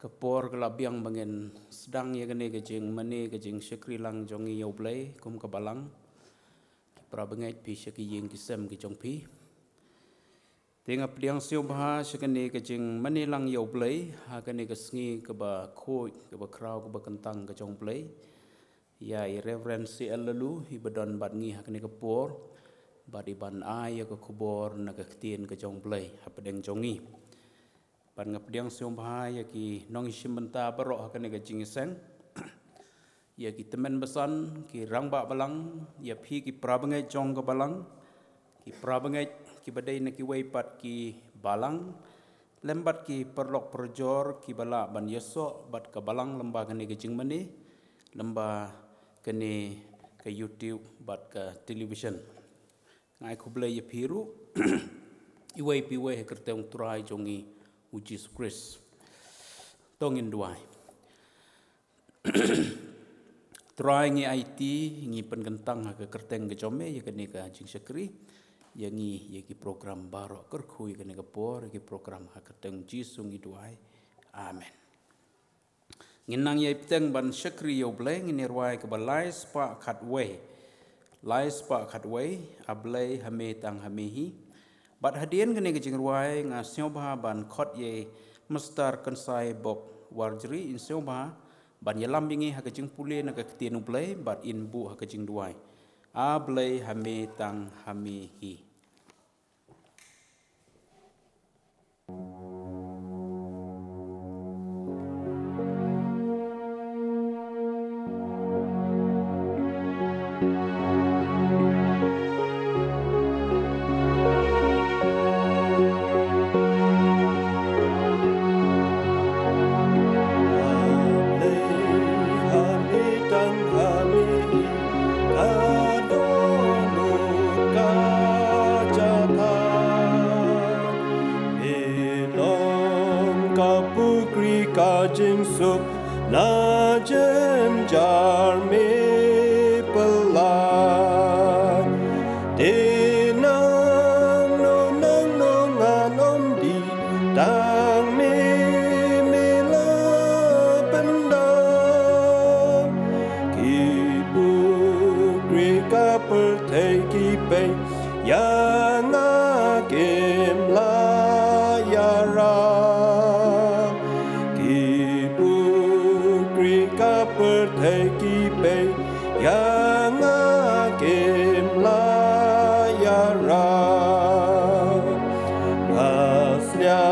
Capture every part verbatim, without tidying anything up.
Ka por ka la biang ba ngin sdang ïa kane ka jingmane, ka jingshakri lang jong ngi ïa U Blei kum ka balang. Ki para bangeit, phi sha ki ïing ki sem ki jong phi. Te nga pdiang sngewbha sha kane ka jingmane lang ïa U Blei ha kane ka sngi kaba khuid, kaba khraw, kaba kyntang ka jong U Blei. Ïa i Reverend C L Laloo, i ba don bad ngi ha kane ka por, bad i ban ai ïa ka khubor na ka ktien ka jong U Blei hapdeng jong ngi. Bad nga pdiang sngewbha ïa ki nongshim bynta baroh ha kane ka jingïaseng, ïa ki tymmen basan, ki rangbah balang, ïa phi ki para bangeit jong ka balang, ki para bangeit kiba dei na kiwei pat ki balang, lem bad ki paralok parajor kiba lah ban ïasoh bad ka balang lyngba kane ka jingmane, lyngba kane ka YouTube bad ka television. Nga ai khublei ïa phi ruh, iwei pa iwei ha ka kyrteng U Trai jong ngi U Jisu Khrist. To ngin duwai. Trai, ngi aiti, ngi pynkyntang ha ka kyrteng ka jong me ïa kane ka jingshakri, ïa ngi, ïa ki program baroh, kyrkhu ïa kane ka por, ïa ki program, ha ka kyrteng Jisu ngi duwai. Amen. Ngin nang ïai bteng ban shakri ïa U Blei, ngin ïa rwai kaba lai spah khatwei. Lai spah khatwei, A Blei ha me tang ha me hi. Bad hadien kane ka jingrwai nga sngewbha ban khot ïa i Mister Kynsai Bok Warjri, in sngewbha ban ïalam ïa ngi ha ka jingpule na ka ktien U Blei, bad in buh ha ka jingduwai. A Blei ha me tang ha me hi. Ka pukri ka jingsuk na jynjar me pynlait. Te nangno nangno ngan ym dei tang me, me la pyndap. Ki pukri ka pyrthei ki peit ïa nga kim la ïarap. Ki pukri ka pyrthei ki peit ïa nga kim la ïarap. Nga slia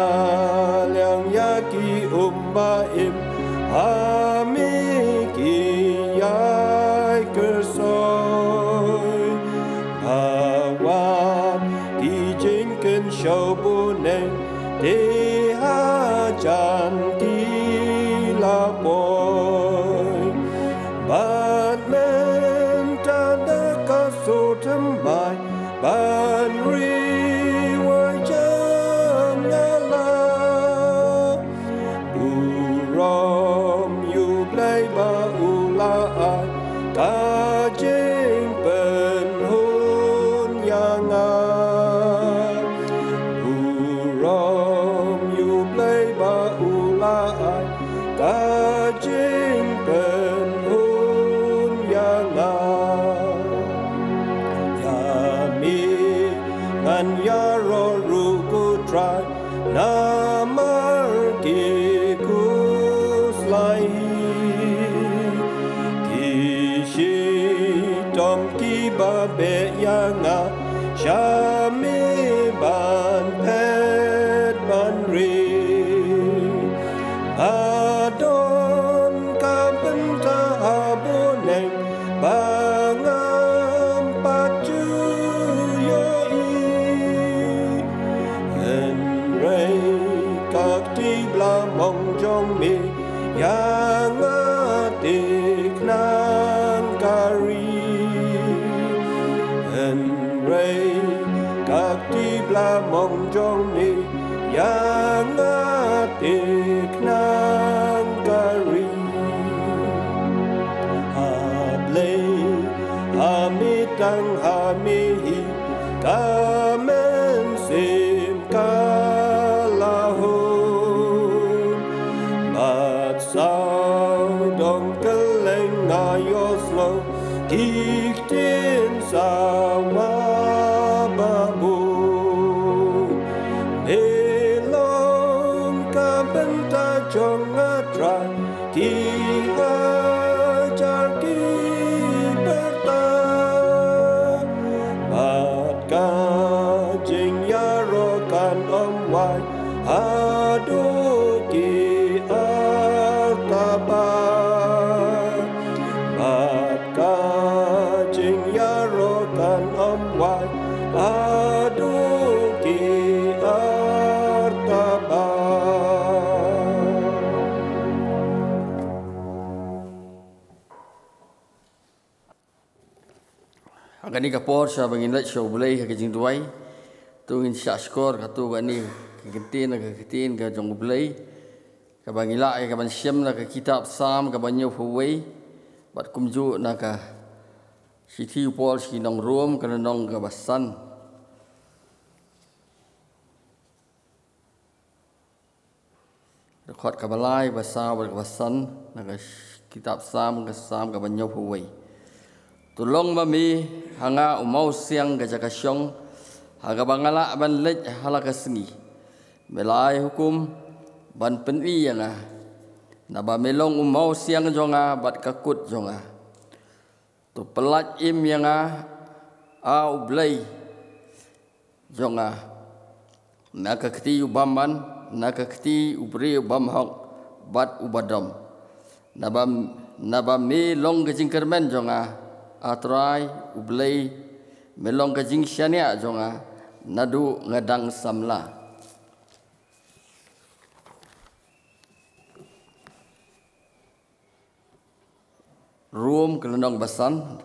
liang ïa ki um ba im ha me ki ïai kyrsoi. Nga wad ki jingkynshew bneng, te hajan ki la poi. Bad mynta da ka sur thymmai ban ri wai jan nga la. Burom ïa U Blei ba u la ai ka jingpynhun ïa nga. Burom ïa U Blei ba u la ai ka jingpynhun ïa nga. Ïa me ngan ïaroh ruh ko Trai, namar ki khuslai hi. Ki shitom kiba beh ïa nga, sha me ban phet ban ri. Nga don ka bynta ha bneng ba ngam pat ju ïohi. Hynrei ka kti blamong jong me ïa nga te khnang ka ri. Hynrei ka kti blamong jong me ïa nga te khnang ka ri. A Blei, ha me tang ha me hi ka mynsiem ka la hun. Ba Ïohsngew ki ktien sawa babun. Me long ka bynta jong nga Trai, ki hajar ki bynta. Bad ka jingïaroh kan ym wai haduh ki artaba. Bad ka jingïaroh kan ym wai haduh ki artaba. Ha kane ka por, sha ba ngin leit sha U Blei ha ka jingduwai, to ngin shahshkor katto katne ka ktien, ka ktien ka jong U Blei, kaba ngi lah ïa ka ban shem na ka kitab Salm kaba hynñiewphew wei, bad kumjuh na ka shithi u Paul sha ki nong Rom, ka lynnong kaba san. Dkhot kaba lai, ba saw bad kaba san na ka sh-, kitab Salm, ka Salm kaba hynñiewphew wei. To long ma me ha nga u mawsiang ka jaka shong, ha kaba nga lah ban leit ha la ka sngi. Me la ai hukum ban pyni ïa nga, naba me long u mawsiang jong nga bad ka kut jong nga. To pyllait im ïa nga, A U Blei jong nga, na ka kti u bymman, na ka kti u briew bymhok bad u badom. Naba, naba me long ka jingkyrmen jong nga, A Trai U Blei, me long ka jingshaniah jong nga naduh nga dang samla. Rom, ka lynnong ba san,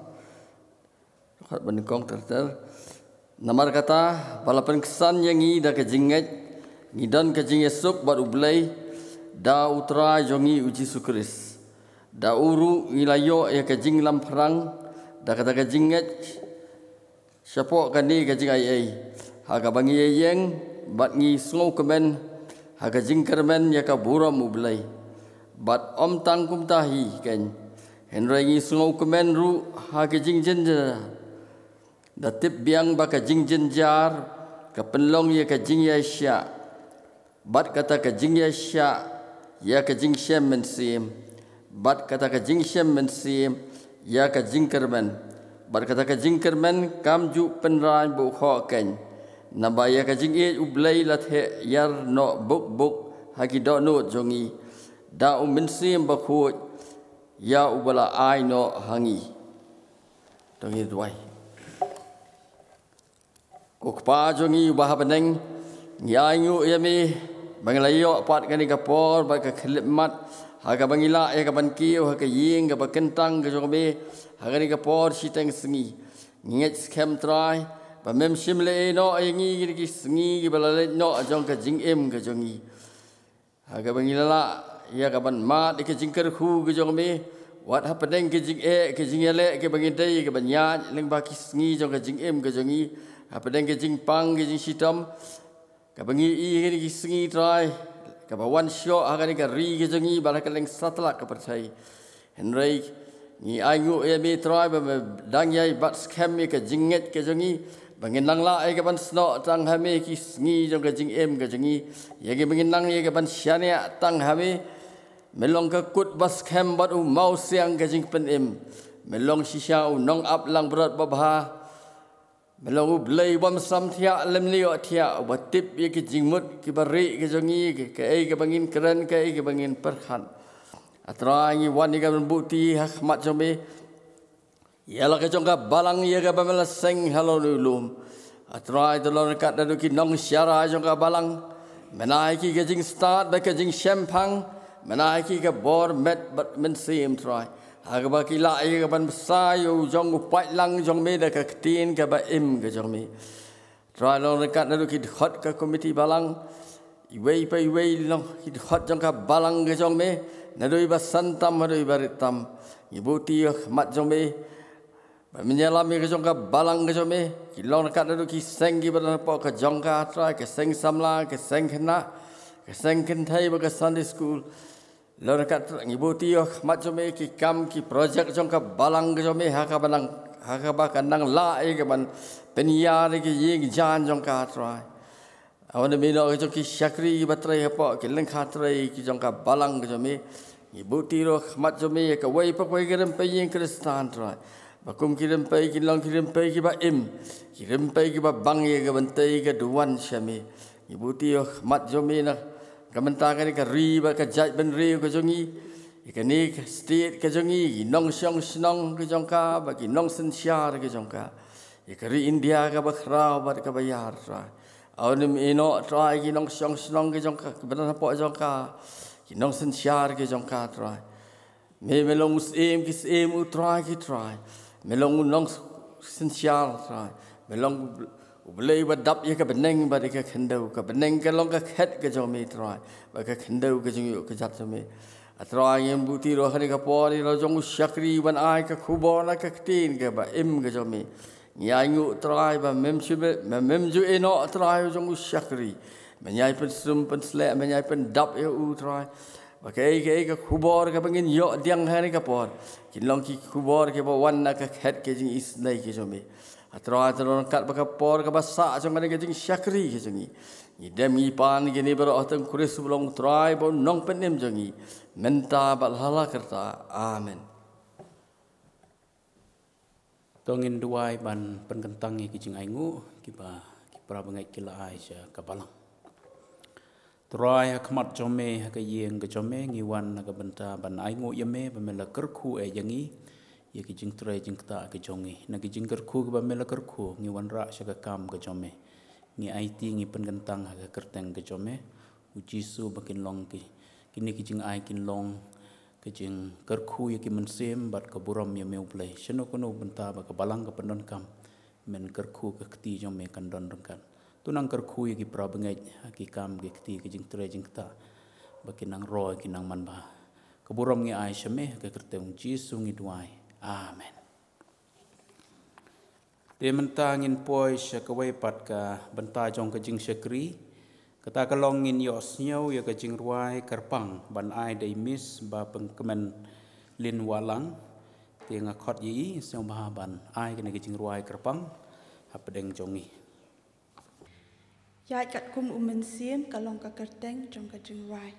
dkhot ba nyngkong ter ter. Namar kata, ba la pynksan ïa ngi da ka jingngeit, ngi don ka jingïasuk bad U Blei da U Trai jong ngi U Jisu Khrist. Da u ruh ngi la ïoh ïa ka jinglamphrang da kata ka jingngeit shapoh kane ka jingaiei, ha kaba ngi ïeng bad ngi sngewkmen ha ka jingkyrmen ïa ka burom U Blei. Bad ym tang kumta hi keiñ, hynrei ngi sngewkmen ruh ha ka jingjynjar, da tip biang ba ka jingjynjar ka pynlong ïa ka jingïaishah, bad kata ka jingïaishah ïa ka jingshem mynsiem, bad kata ka jingshem mynsiem ïa ka jingkyrmen, bad kata ka jingkyrmen kam ju pynraiñ buh khoh keiñ, naba ïa ka jingïeit U Blei la theh ïar noh buk buk ha ki dohnud jong ngi da U Mynsiem Bakhuid, ïa uba la ai noh ha ngi. To ngin duwai. Ko Kpa jong ngi uba ha bneng, ngi ainguh ïa me ba ngi la ïoh pat kane ka por bad ka khyllipmat ha kaba ngi lah ïa ka ban kiew ha ka ïing kaba kyntang ka jong me ha kane ka por shiteng sngi. Ngi ngeit skhem Trai ba mem shym leh noh ïa ngi ha kine ki sngi kiba la leit noh jong ka jingim ka jong ngi. Ha kaba ngi la lah ïa ka ban mad ïa ka jingkyrkhu ka jong me, wat hapdeng ka jingeh ka jingïaleh kaba ngi dei ka ban ïaid lyngba ki sngi jong ka jingim ka jong ngi, hapdeng ka jingpang ka jingshitom kaba ngi ïohi ha kine ki sngi Trai, kaba wan shoh ha kane ka ri ka jong ngi bad ha kylleng satlak ka pyrthei. Hynrei ngi ainguh ïa me Trai ba me dang ïai bat skhem ïa ka jingngeit ka jong ngi, ba ngin nang lah ïa ka ban snoh tang ha me ki sngi jong ka jingim ka jong ngi, ïa kiba ngin nang ïa ka ban shaniah tang ha me. Me long ka kut ba skhem bad u mawsiang ka jingpynim. Me long shisha u nongaplangbrot babha. Me long U Blei bym sam thiah lem lioh thiah, uba tip ïa ki jingmut kiba rieh ki jong ngi, kaei kaba ngin kren, kaei kaba ngin pyrkhat. A Trai, ngi wan ïa ka ban buhti ha khmat jong me ïa la ka jong ka balang ïa kaba me la seng halor u lum. A Trai, to long ryngkat naduh ki nongshara jong ka balang. Men ai ki ka jingstad bad ka jingshemphang. Men ai ki ka bor met bad mynsiem Trai, ha kaba ki lah ïa ka ban bsa ïa u jong u paidlang jong me da ka ktien kaba im ka jong me. Trai, long ryngkat naduh ki dkhot ka komiti balang, iwei pa iwei long ki dkhot jong ka balang ka jong me, naduh iba san tam haduh iba rit tam. Ngi buhti ha khmat jong me ba men ïalam ïa ka jong ka balang ka jong me. Ki long ryngkat naduh ki seng kiba don hapoh ka jong ka, Trai, ka seng samla, ka seng khynnah, ka seng kynthei bad ka Sunday school. Lor kat ngi buti ïa khmat jong me ki kam ki project jong ka balang ka jong me ha kaba nang ha kaba ka nang lah ïa ka ban pynïar ïa ki ïing jan jong ka Trai. Awan mi noh ki jong ki shakri ba trei hapoh ki lyngkha trei ki jong ka balang ka jong me. Ngi buti ïa khmat jong me ïa kawei pa kawei ka rympei ïing Khristan Trai. Ba kum ki rympei ki long ki rympei ki ba im ki rympei ki ba bang ïa ka ban tei ka duwan sha me. Ngi buti ïa khmat jong me na ka mynta kane ka ri bad ka jaitbynriew ka jong ngi. Ïa kane ka state ka jong ngi ki nongshong shnong ka jong ka bad ki nongsynshar ka jong ka. Ïa ka ri India ka ba khraw bad ka ba ïar Trai. Awan mi noh Trai ki nongshong shnong ka jong ka ki ba don hapoh jong ka ki nongsynshar ka jong ka Trai. Me me long u syiem ki syiem u Trai ki trai. Me long u nongsynshar Trai. Me long u Blei ba dap ïa ka bneng bad ïa ka khyndew ka bneng ka long ka khet ka jong me Trai. Bad ka khyndew ka jong ïa ka jait jong me. A Trai ngim buti ruh ha kane ka por ïa la jong u shakri ban ai ka khubor na ka ktien ka ba im ka jong me. Ngi ainguh Trai ba mem shu be mem ju ïeh noh Trai jong u shakri. Me ñiai pynsum pynsleh me ñiai pyndap ïa u Trai. Ba kaei kaei ka khubor ka ba ngin ïoh diang ha kane ka por kin long ki khubor ki ba wan na ka khet ka jingisynei ka jong me. A Trai te long kat ba ka por ka ba sah jong kane ka jingshakri ka jong ngi. Ngi dem ngi pan kine baroh ha teng Khrist ba long Trai ba u nongpynim jong ngi. Mynta bad hala karta. Amen. To ngin duwai ban pynkyntang ïa ki jingainguh kiba ki para bangeit ki la ai sha ka balang. Trai ha khmat jong me ha ka ïing ka jong me ngi wan na ka bynta ban ainguh ïa me ba me la kyrkhu eh ïa ngi ïa ki jingtrei jingktah ka jong ngi na ki jingkyrkhu kiba me la kyrkhu ngi wanrah sha ka kam ka jong me. Ngi aiti ngi pynkyntang ha ka kyrteng ka jong me. U Jisu ba kin long ki kine ki jingai kin long ka jingkyrkhu ïa ki mynsiem bad ka burom ïa me U Blei. Shano kano bynta ba ka balang ka pyndonkam men kyrkhu ka kti jong me kan don ryngkat. To nang kyrkhu ïa ki para bangeit ha ki kam ki kti ki jingtrei jingktah ba ki nang roi ki nang manbha. Ka burom ngi ai sha me ha ka kyrteng Jisu ngi duwai. Amen. Te mynta ngin poi sha kawei pat ka bynta jong ka jingshakri. Kata ka long ngin ïohsngew ïa ka jingrwai kyrpang ban ai da i Miss Bapynkmen Lynn Wahlang. Te nga khot ïa i sngewbha ban ai kane ka jingrwai kyrpang hapdeng jong ngi. Ïaid katkum u Mynsiem ka long ka kyrteng jong ka jingrwai.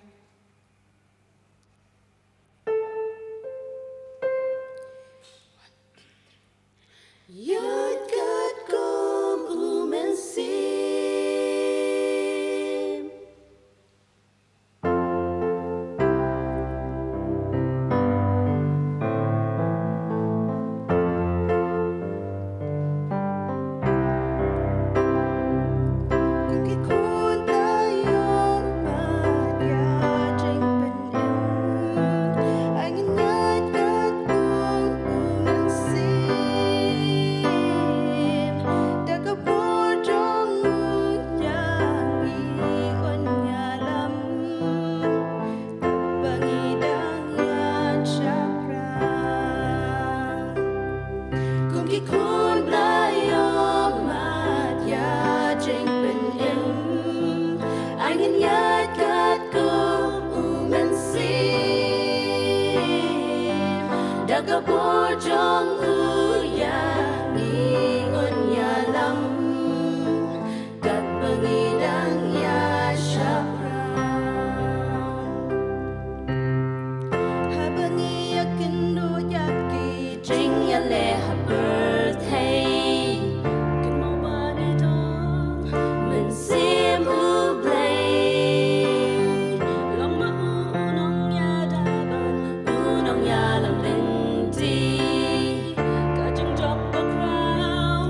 Ïaid katkum u Mynsiem. Kum ki khun Blei ïohmad ïa jingpynim. Ai ngin ïaid katkum u Mynsiem. Da ka bor jong u ïa ngi un ïalam. Katba ngi dang ïa shaphrang. Haba ngi ïakynduh ïa ki jingïaleh ha pyrthei. Kynmaw ba ngi don Mynsiem U Blei. Long ma u nongïada ban u nongïalam lynti. Ka jingjop ba khraw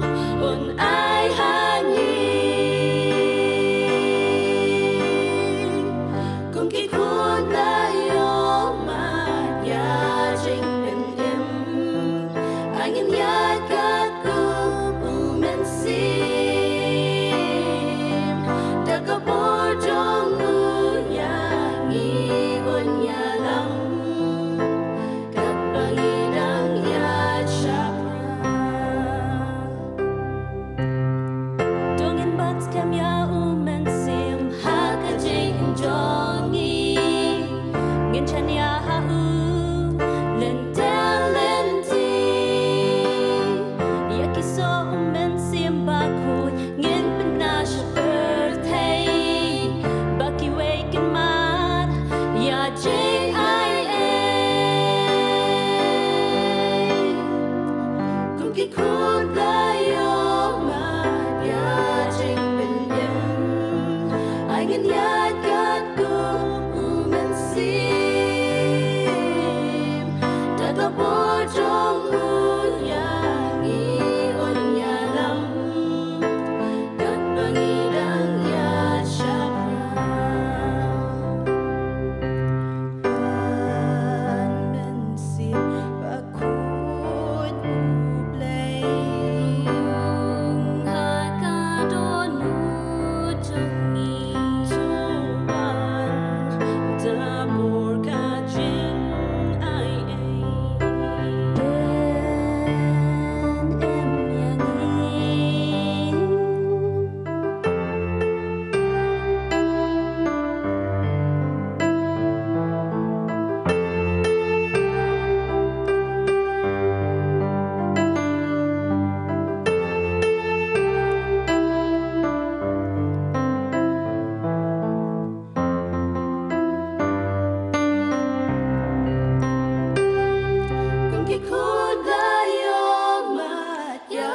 un ai ha ngi. Kum ki khun Blei ïohmad ïa jingpynim. Ai ngin ïaid katkum u Mynsiem. Da ka bor jong u ïa ngi un ïalam. Katba ngi dang ïa shaphrang. To ngin bat skhem ïa u Mynsiem ha ka jingim jong ngi. Ngin shaniah Ki khun la ïoh mat ïa jingpynim, ai ngin ïaid katkum u Mynsiem. Da ka bor jong u ïa ngi un ïalam, katba ngi dang ïaid shaphrang. Ban mynsiem ba khuid u Blei. Ong ha ka dohnud jong ngi. To wan da bor ka jingai ei. Kren em ïa ngi. Kum ki khun la ïoh mat ïa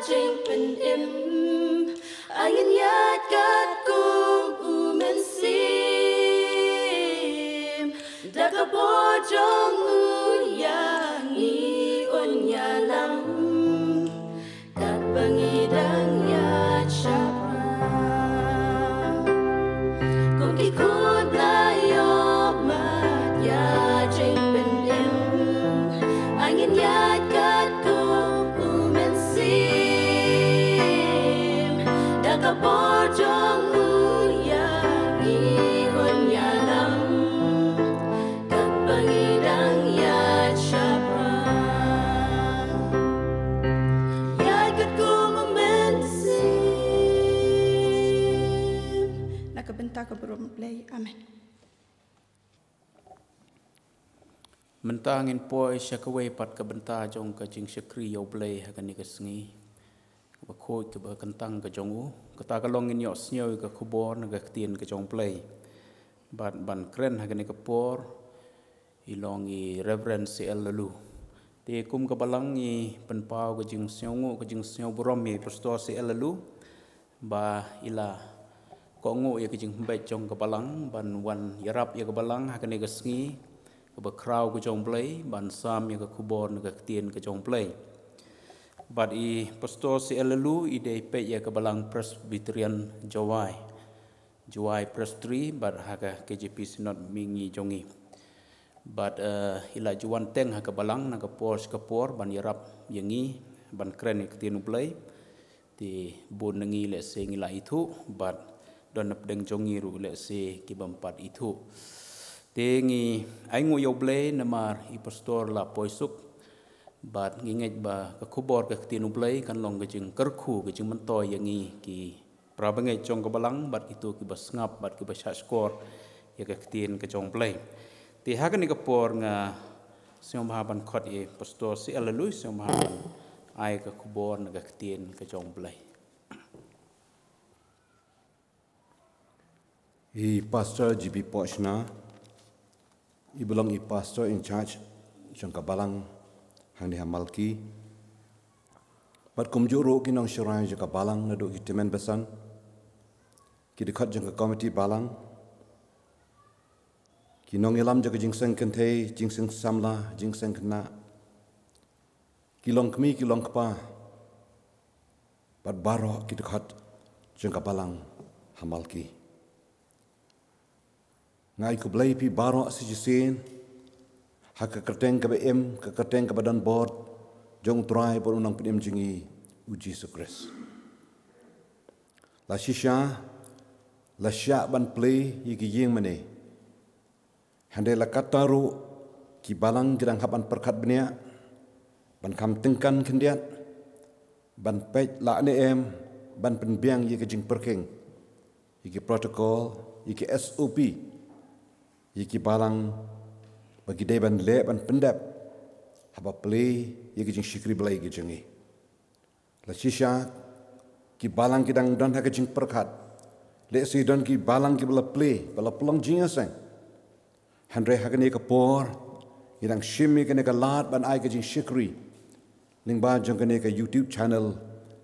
jingpynim, ai ngin ïaid katkum u Mynsiem. Da ka bor jong u ïa ngi un ïalam, katba ngi dang ïaid shaphrang. Kum ki khun la ïoh mat ïa jingpynim, ai ngin ïaid katkum u Mynsiem. Da ka bor jong u ïa ngi un ïalam, katba ngi dang ïaid shaphrang. Ïaid katkum u Mynsiem. Na ka bynta ka burom Blei. Amen. Mynta ngin poi sha kawei pat ka bynta jong ka jingshakri ïa u Blei ha kane ka sngi. Kaba khuid kaba kyntang ka jong u. Kata ka long ngin ïoh sngew ïa ka khubor na ka ktien ka jong u Blei. Bad ban kren ha kane ka por i long i Reverend C L Laloo. Te kum ka balang ngi pynpaw ka jingsngewnguh ka jingsngewburom ïa i Pastor C L Laloo. Ba i la kohnguh ïa ka jingpynbeit jong ka balang ban wan ïarap ïa ka balang ha kane ka sngi kaba khraw ka jong u Blei ban sam ïa ka khubor na ka ktien ka jong u Blei. Bad i Pastor C L Laloo i dei peit ïa ka balang Presbyterian Jowai, Jowai Presbytery bad ha ka K J P Synod mihngi jong ngi. Bad, eh, i la ju wan teng ha ka balang na ka por sha ka por ban ïarap ïa ngi ban kren ïa ka ktien u Blei. Te bun na ngi lehse ngi la ithuh bad don napdeng jong ngi ruh lehse ki bym pat ithuh. Te ngi ainguh ïa u Blei namar i Pastor la poi suk. Bad ngi ngeit ba ka khubor ka ktien u Blei kan long ka jingkyrkhu ka jingmyntoi ïa ngi ki para bangeit jong ka balang bad kito kiba sngap bad kiba shahshkor ïa ka ktien ka jong u Blei. Te ha kane ka por nga sngewbha ban khot ïa i Pastor C L Laloo, sngewbha ban ai ka khubor na ka ktien ka jong u Blei. I Pastor G B Poshna, i ba long i Pastor in charge jong ka balang hangne ha Malki. Bad kumjuh ruh ki nongsharai jong ka balang naduh ki tymmen basan, ki dkhot jong ka komiti balang, ki nongïalam jong ka jingseng kynthei, jingseng samla, jingseng khynnah, ki longkmie, ki longkpa, bad baroh ki dkhot jong ka balang ha Malki. Nga ai khublei ïa phi baroh sa shisien ha ka kyrteng kaba im, ka kyrteng kaba don bor jong u Trai bad u Nongpynim jong ngi u Jisu Khrist. La shisha la shah ban plie ïa ki ïing mane. Hynrei la katta ruh ki balang ki dang hap ban pyrkhat bniah, ban kham tyngkan khyndiat, ban peit la ne em ban pynbiang ïa ka jingpyrkhing, ïa ki protocol, ïa ki S O P, ïa ki balang ba ki dei ban leh ban pyndep haba plie ïa ka jingshakri Blei ka jong ngi. La shisha ki balang ki dang don ha ka jingpyrkhat. Lehse don ki balang kiba la plie, ba la pynlong jingïaseng. Hynrei ha kane ka por ngi dang shim ïa kane ka lad ban ai ka jingshakri. lyngba jong kane ka YouTube channel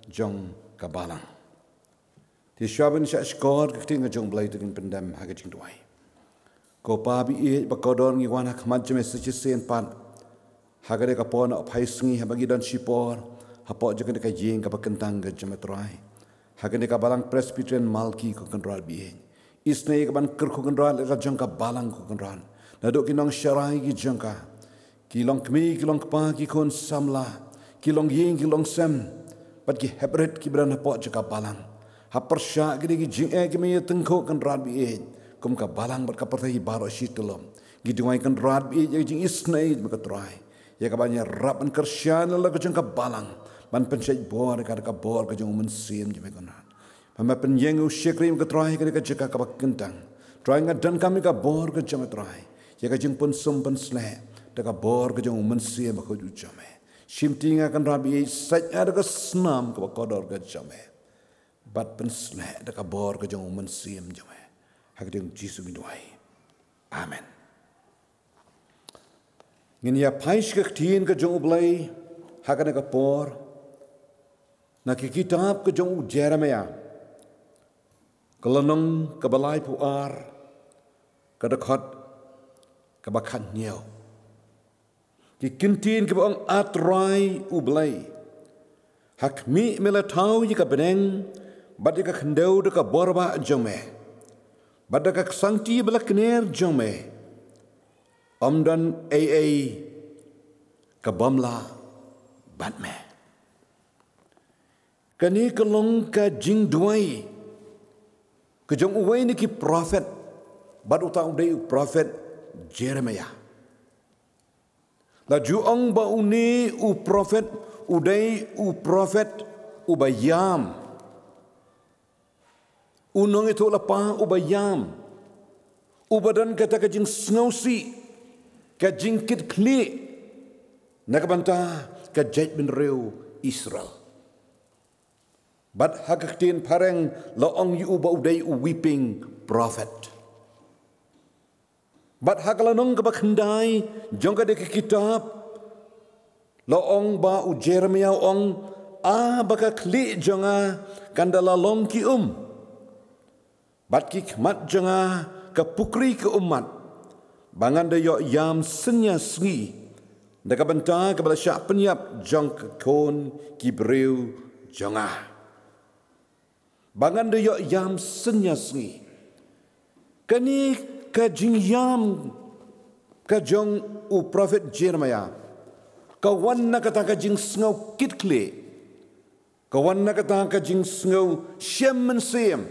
jong ka Balang. Te shuwa ban shah shkor ka ktien ka jong U Blei, to ngin pyndem ha ka jingduwai. Ko Pa ba ïeit ba kordor, ngi wan ha khmat jong me sa shisien pat ha kane ka por na u phai sngi, haba ngi don shipor hapoh jong kane ka ïing kaba kyntang ka jong me Trai, ha kane ka Balang Presbyterian Malki, ko Kynrad ba ïeit. Isynei ka ban kyrkhu, Kynrad, la ka jong ka Balang, ko Kynrad, naduh ki nongsharai ki jong ka, ki longkmie, ki longkpa, ki khun samla, ki longïing, ki longsem, bad ki heprit kiba don hapoh jong ka Balang. Ha pyrshah kine ki jingeh kiba ngi ïa tyngkhuh, Kynrad ba ïeit, kum ka Balang bad ka pyrthei baroh shi tylli, ngi duwai, Kynrad ba ïeit, ïa ka jingisynei jong me, ko Trai, ïa kaban ïarap ban kyrshan ïa la ka jong ka Balang, ban pynshait bor ïa ka da ka bor ka jong U Mynsiem jong me, Kynrad. Ba me pynïeng ïa u shakri me, ko Trai, ha kane ka jaka kaba kyntang. Trai, nga donkam ïa ka bor ka jong me Trai, ïa ka jingpynsum pynsleh da ka bor ka jong U Mynsiem Bakhuid u jong me. Shimti nga, Kynrad ba ïeit, sait nga da ka snam kaba kordor ka jong me, bad pynsleh da ka bor ka jong U Mynsiem jong me. Ha ka kyrteng U Jisu ngi duwai. Amen. Ngin ïa phai sha ka ktien ka jong U Blei ha kane ka por na ka kitab ka jong u Jeremiah, ka lynnong kaba laiphew ar, ka dkhot kaba khathynñiew. Ki kyntien kiba ong: A Trai U Blei, ha khmih, me la thaw ïa ka bneng bad ïa ka khyndew da ka bor bah jong me, bad da ka ksangti ba la kner jong me, ym don ei ei ka bym lah bad me. Kane ka long ka jingduwai ka jong uwei na ki prophet, bad uta u dei u prophet Jeremiah. La ju ong ba une u prophet u dei u prophet uba ïam, u nongïathuhlypa uba ïam, uba don kata ka jingsngewsih, ka jingkitkhlieh na ka bynta ka jaitbynriew Israel. Bad ha ka ktien phareng la ong ïa u ba u dei u weeping prophet. Bad ha ka lynnong kaba khyndai jong kane ka kitab, la ong ba u Jeremiah u ong: A ba ka khlieh jong nga kan da la long ki um, bad ki khmat jong nga ka pukri ka ummat, ba ngan da ïoh ïam synñia sngi na ka bynta kaba la shah pynïap jong ka khun ki briew jong nga, ba ngan da ïoh ïam synñia sngi. Kane ka jingïam ka jong u prophet Jeremiah ka wan na kata ka jingsngew kitkhlieh, ka wan na kata ka jingsngew shem mynsiem,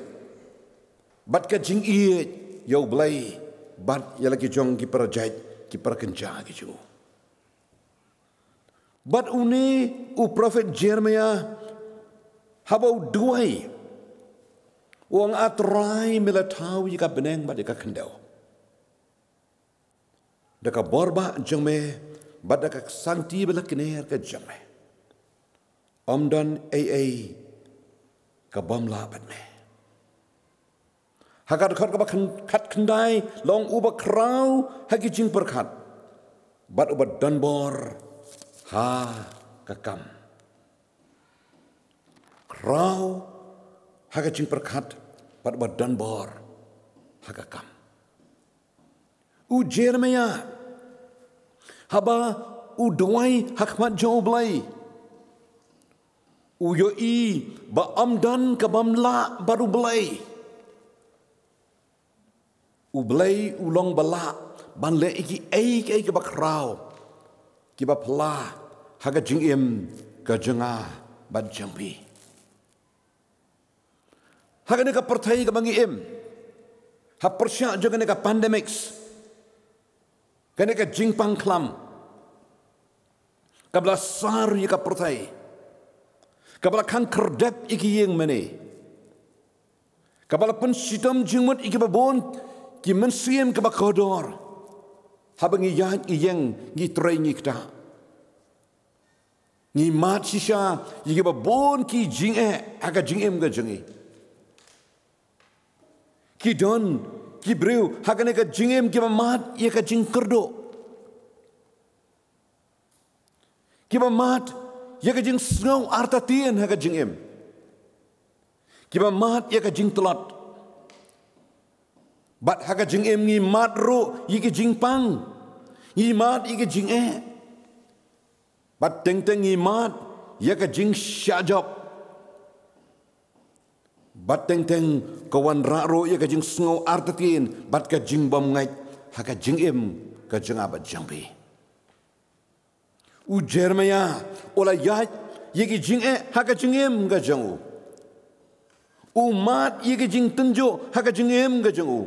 bad ka jingïeit ïa U Blei bad ïa la ki jong ki para jait, ki para kynja ki jong u. Bad une u prophet Jeremiah, haba u duwai, u ong: A Trai, me la thaw ïa ka bneng bad ïa ka khyndew da ka bor bah jong me, bad da ka ksangti ba la kner ka jong me, ym don ei ei ka bym lah bad me. Ha ka dkhot kaba khatkhyndai la ong: Uba khraw ha ki jingpyrkhat bad uba donbor ha ka kam. Khraw ha ka jingpyrkhat bad uba donbor ha ka kam. U Jeremiah, haba u duwai ha khmat jong U Blei, u ïohi ba ym don ka bym lah bad U Blei. U Blei u long ba lah ban leh ïa kiei kiei kiba khraw, kiba pla ha ka jingim ka jong nga bad jong phi. Ha kane ka pyrthei kaba ngi im, ha pyrshah jong kane ka pandemics, kane ka jingpang khlam kaba la sar ïa ka pyrthei, kaba la khang khyrdep ïa ki ïing mane, kaba la pynshitom jingmut ïa kiba bun ki mynsiem kiba kordor, haba ngi ïaid ngi ïeng, ngi trei ngi ktah, ngi mad shisha ïa kiba bun ki jingeh ha ka jingim ka jong ngi. Ki don ki briew ha kane ka jingim kiba mad ïa ka jingkyrduh, kiba mad ïa ka jingsngew artatien ha ka jingim. Kiba mad ïa ka jingtlot. Bad ha ka jingim ngi mad ruh ïa ki jingpang. Ngi mad ïa ki jingeh. Bad teng teng ngi mad ïa ka jingshah jop. Bad teng teng ka wanrah ruh ïa ka jingsngew artatien bad ka jingbymngeit ha ka jingim ka jong nga bad jong phi. U Jeremiah u la ïaid ïa ki jingeh ha ka jingim ka jong u. U mad ïa ka jingtynjuh ha ka jingim ka jong u.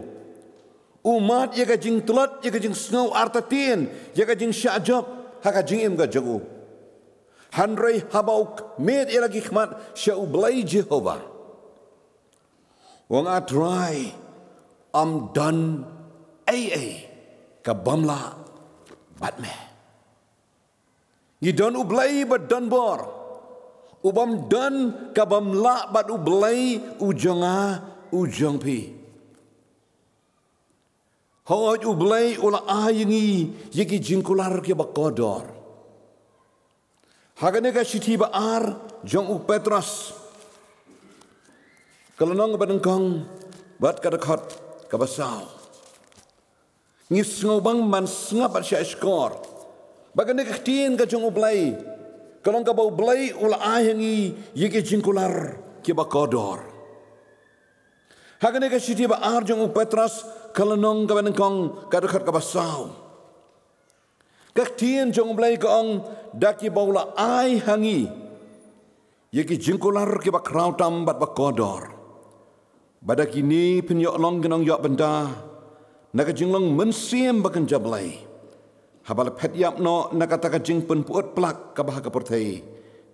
U mad ïa ka jingtlot, ïa ka jingsngew artatien, ïa ka jingshah jop ha ka jingim ka jong u. Hynrei haba u khmih ïa la ki khmat sha U Blei Jehobah, u ong, A Trai, ym don ei ei ka bym lah bad me. Ngi don U Blei ba don bor. U bym don ka bym lah bad U Blei u jong nga, u jong phi. Hooid, U Blei u la ai ïa ngi ïa ki jingkular kiba kordor. Ha kane ka shithi ba ar jong u Petros, ka lynnong kaba nyngkong bad ka dkhot kaba saw. Ngi sngewbang ban sngap bad shah shkor ba kane ka ktien ka jong U Blei ka long kaba U Blei u la ai ha ngi ïa ki jingkular kiba kordor. Ha kane ka shithi ba ar jong u Petros, ka lynnong kaba nyngkong, ka dkhot kaba saw. Ka ktien jong U Blei ka ong, da kiba u la ai ha ngi ïa ki jingkular kiba khraw tam bad ba kordor. Ba da kine phin ïoh long ki nongïoh bynta na ka jinglong mynsiem ba kynja Blei, haba la phet ïap noh na kata ka jingpynpyut plak kaba ha ka pyrthei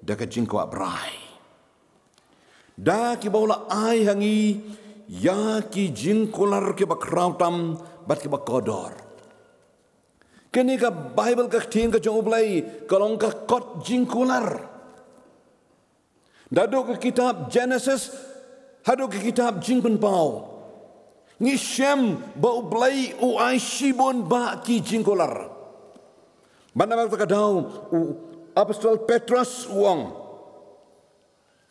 da ka jingkwah brai. Da kiba u la ai ha ngi ïa ki jingkular kiba khraw tam bad kiba kordor. Kane ka Baibl, ka ktien ka jong U Blei, ka long ka kot jingkular. Naduh ka kitab Jenesis haduh ka kitab Jingpynpaw, ngi shem ba U Blei u ai shibun bah ki jingkular. Bad namar kata ka daw u Apostol Petros u ong,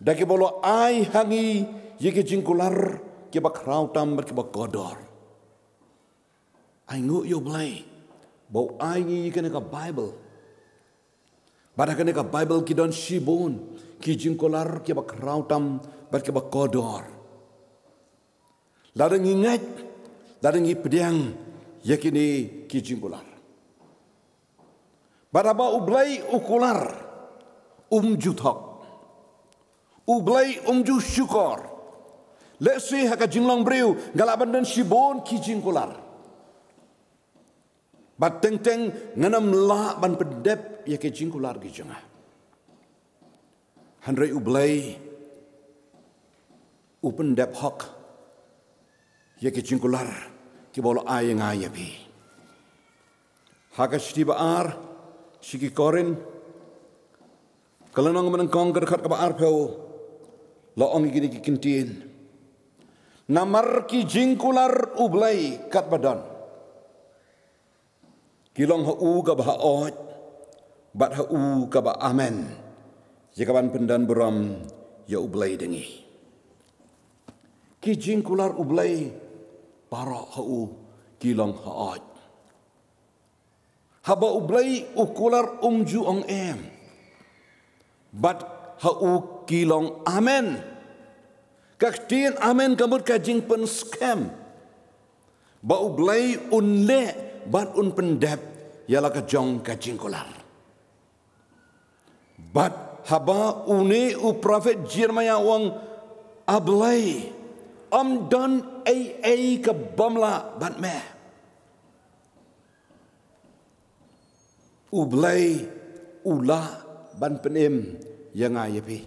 da kiba u la ai ha ngi ïa ki jingkular kiba khraw tam bad kiba kordor. Ai nguh ïa U Blei ba u ai ngi ïa kane ka Baibl. Bad ha kane ka Baibl ki don shibun ki jingkular kiba khraw tam bad kiba kordor. Lada ngi ngeit, lada ngi pdiang ïa kine ki jingkular. Bad haba U Blei u kular, um ju thok. U Blei um ju shukor. Lehse ha ka jinglong briew nga lah ban don shibun ki jingkular, bad teng teng ngan ym lah ban pyndep ïa ki jingkular ki jong nga. Hynrei U Blei u pyndep hok ïa ki jingkular kiba u la ai ïa nga ïa phi. Ha ka shithi ba ar sha ki Korinth, ka lynnong ba nyngkong, ka dkhot kaba arphew, la ong ïa kine ki kyntien. Namar ki jingkular U Blei katba don, ki long ha u kaba haoid bad ha u kaba amen, ïa kaban pyndonburom ïa U Blei da ngi. Ki jingkular U Blei baroh ha u ki long haoid. Haba U Blei u kular, um ju ong em, bad ha u ki long amen. Ka ktien amen ka mut ka jingpynskhem ba U Blei un leh bad un pyndep ïa la ka jong ka jingkular. Bad haba une u prophet Jeremiah u ong, A Blei, ym don ei ei ka bym lah bad me. U Blei u lah ban pynim ïa nga ïa phi.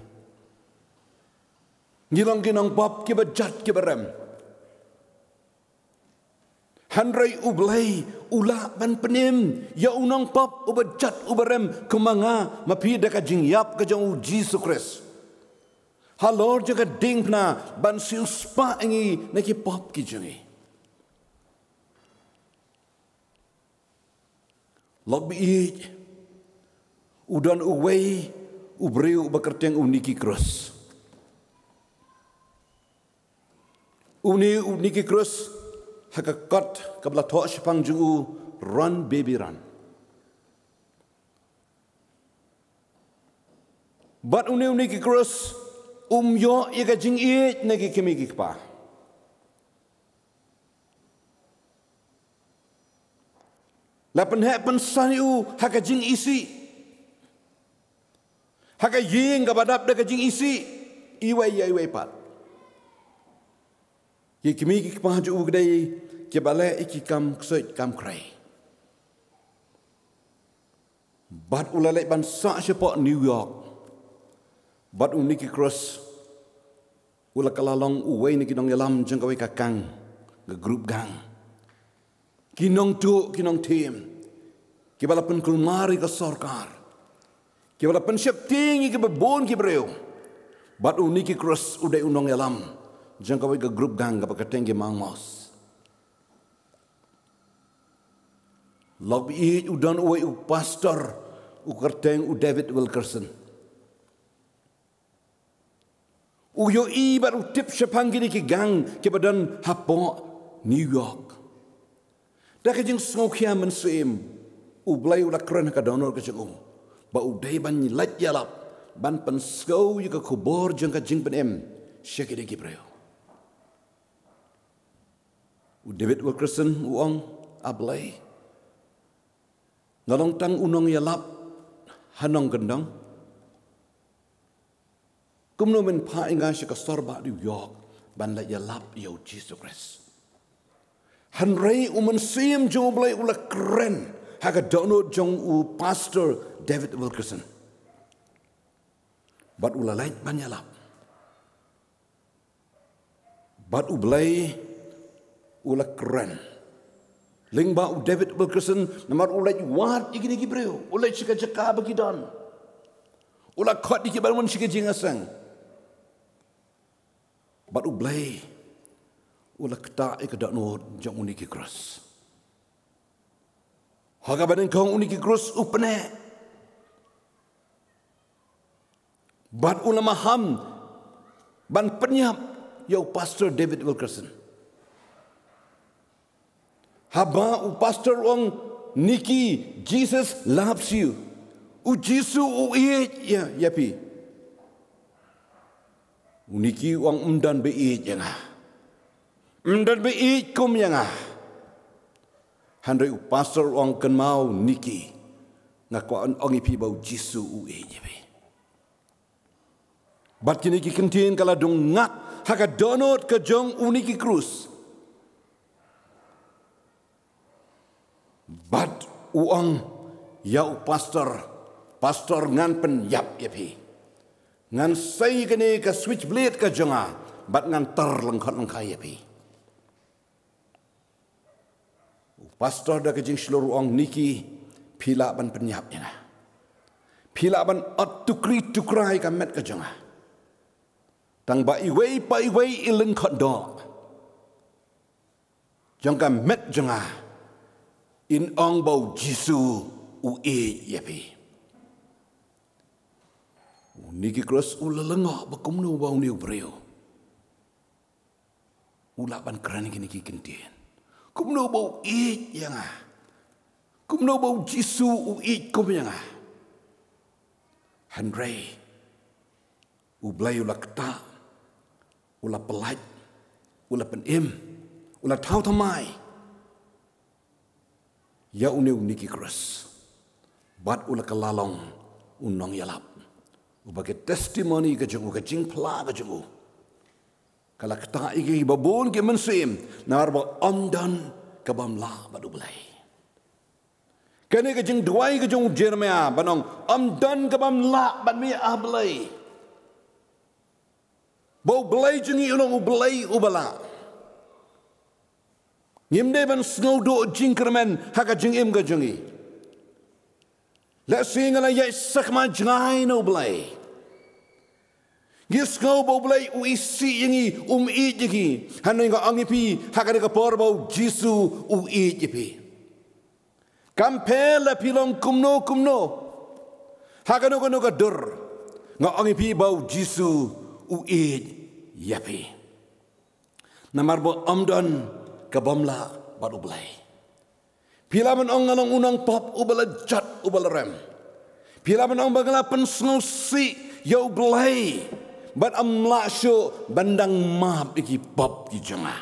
Ngi long ki nongpop kiba jot kiba rem. Hynrei U Blei u lah ban pynim ïa u nongpop uba jot uba rem kum ma nga ma phi da ka jingïap ka jong U Jisu Khrist halor jong ka diengphna ban siewspah ïa ngi na ki pop ki jong ngi. Lok ba ïeit, u don uwei U briew uba kyrteng u Nicky Cruz. Une u Nicky Cruz, ha ka kot kaba la thoh shaphang jong u, Run Baby Run. Bad une u Nicky Cruz um ïoh ïa ka jingïeit na ki kmie ki kpa. La pynheh pynsan ïa u ha ka jingisih, ha ka ïing kaba dap da ka jingisih, iwei ïa iwei pat. Ki kmie ki kpa jong u ki dei kiba leh ïa ki kam ksuid kam krei. Bad u la leit ban sah shapoh New York. Bad u Nicky Cruz u la kylla long uwei na ki nongïalam jong kawei ka gang, ka group gang. Ki nongtuh, ki nongthiem, kiba la pynkulmar ïa ka sorkar, kiba la pynsheptieng ïa kiba bun ki briew. Bad u Nicky Cruz u dei u nongïalam jong kawei ka group gang kaba kyrteng ki Mangmos. Lok ba ïeit u don uwei u pastor u kyrteng u David Wilkerson. U ïohi bad u tip shaphang kine ki gang kiba don hapoh New York. Da ka jingsngewkhia mynsiem, U Blei u la kren ha ka dohnud ka jong u ba u dei ban leit ïalap ban pynsngew ïa ka khubor jong ka jingpynim sha kine ki briew. U David Wilkerson u ong, A Blei, nga long tang u nongïalap ha nongkyndong. Kumno men phah ïa nga sha ka sor bah New York ban leit ïalap ïa U Jisu Khrist? Hynrei u Mynsiem jong U Blei u la kren ha ka dohnud jong u Pastor David Wilkerson. Bad u la leit ban ïalap. Bad U Blei u la kren lyngba u David Wilkerson, namar u leit wad ïa kine ki briew, u leit sha ka jaka ba ki don. U la khot ïa ki ban wan sha ka jingïaseng. Bad U Blei u la ktah ïa ka dohnud jong u Nicky Cruz. Ha kaba nyngkong u Nicky Cruz u pyneh. Bad u la maham ban pynïap ïa u Pastor David Wilkerson. Haba u pastor u ong, Nicky, Jesus loves you. U Jisu u ïeit ïa, ïa phi. U Nicky u ong, ym don ba ïeit ïa nga. Ym don ba ïeit kum ïa nga. Hynrei u pastor u ong, kynmaw Nicky, nga kwah ong ïa phi ba U Jisu u ïeit ïa phi. Bad kine ki kyntien ka la dung ngak ha ka dohnud ka jong u Nicky Cruz. Bad u ong ïa u pastor, pastor, ngan pynïap ïa phi. Ngan sei kane ka switchblade ka jong nga bad ngan tar lyngkhot lyngkhai ïa phi. U pastor da ka jingshlur u ong, Nicky, phi lah ban pynïap ïa nga. Phi lah ban ot tukri tukra ïa ka met ka jong nga. Tang ba iwei pa iwei i lyngkhot doh jong ka met jong nga in ong ba U Jisu u ïeit ïa phi. U Nicky Cruz u la lyngngoh ba kumno ba une u briew u lah ban kren kine ki kyntien. Kumno ba u ïeit ïa nga. Kumno ba U Jisu u ïeit kum ïa nga. Hynrei U Blei u la ktah, u la pyllait, u la pynim, u la thaw thymmai ïa une u Nicky Cruz. Bad u la kylla long u nongïalap. Uba ka testimony ka jong u, ka jingphla ka jong u, ka la ktah ïa kiba bun ki mynsiem, namar ba ym don ka bym lah bad U Blei. Kane ka jingduwai ka jong u Jeremiah ban ong, ym don ka bym lah bad me, A Blei. Ba U Blei jong ngi u long U Blei uba lah. Ngim dei ban sngewduh jingkyrmen ha ka jingim ka jong ngi. Lehse nga la ïaid sakma jngai na U Blei. Ngi sngew ba U Blei u isih ïa ngi, um ïeit ïa ngi. Hynrei nga ong ïa phi ha kane ka por ba U Jisu u ïeit ïa phi. Kam pher la phi long kumno kumno, ha kano kano ka dur, Nga ong ïa phi ba u Jisu u ïeit ïa phi. Namar ba ym don ka bym lah bad U Blei. Phi lah ban ong nga long u nongpop uba la jot uba la rem. Phi lah ban ong ba nga la pynsngewsih ïa U Blei bad ym lah shuh ban dang map ïa ki pop ki jong nga.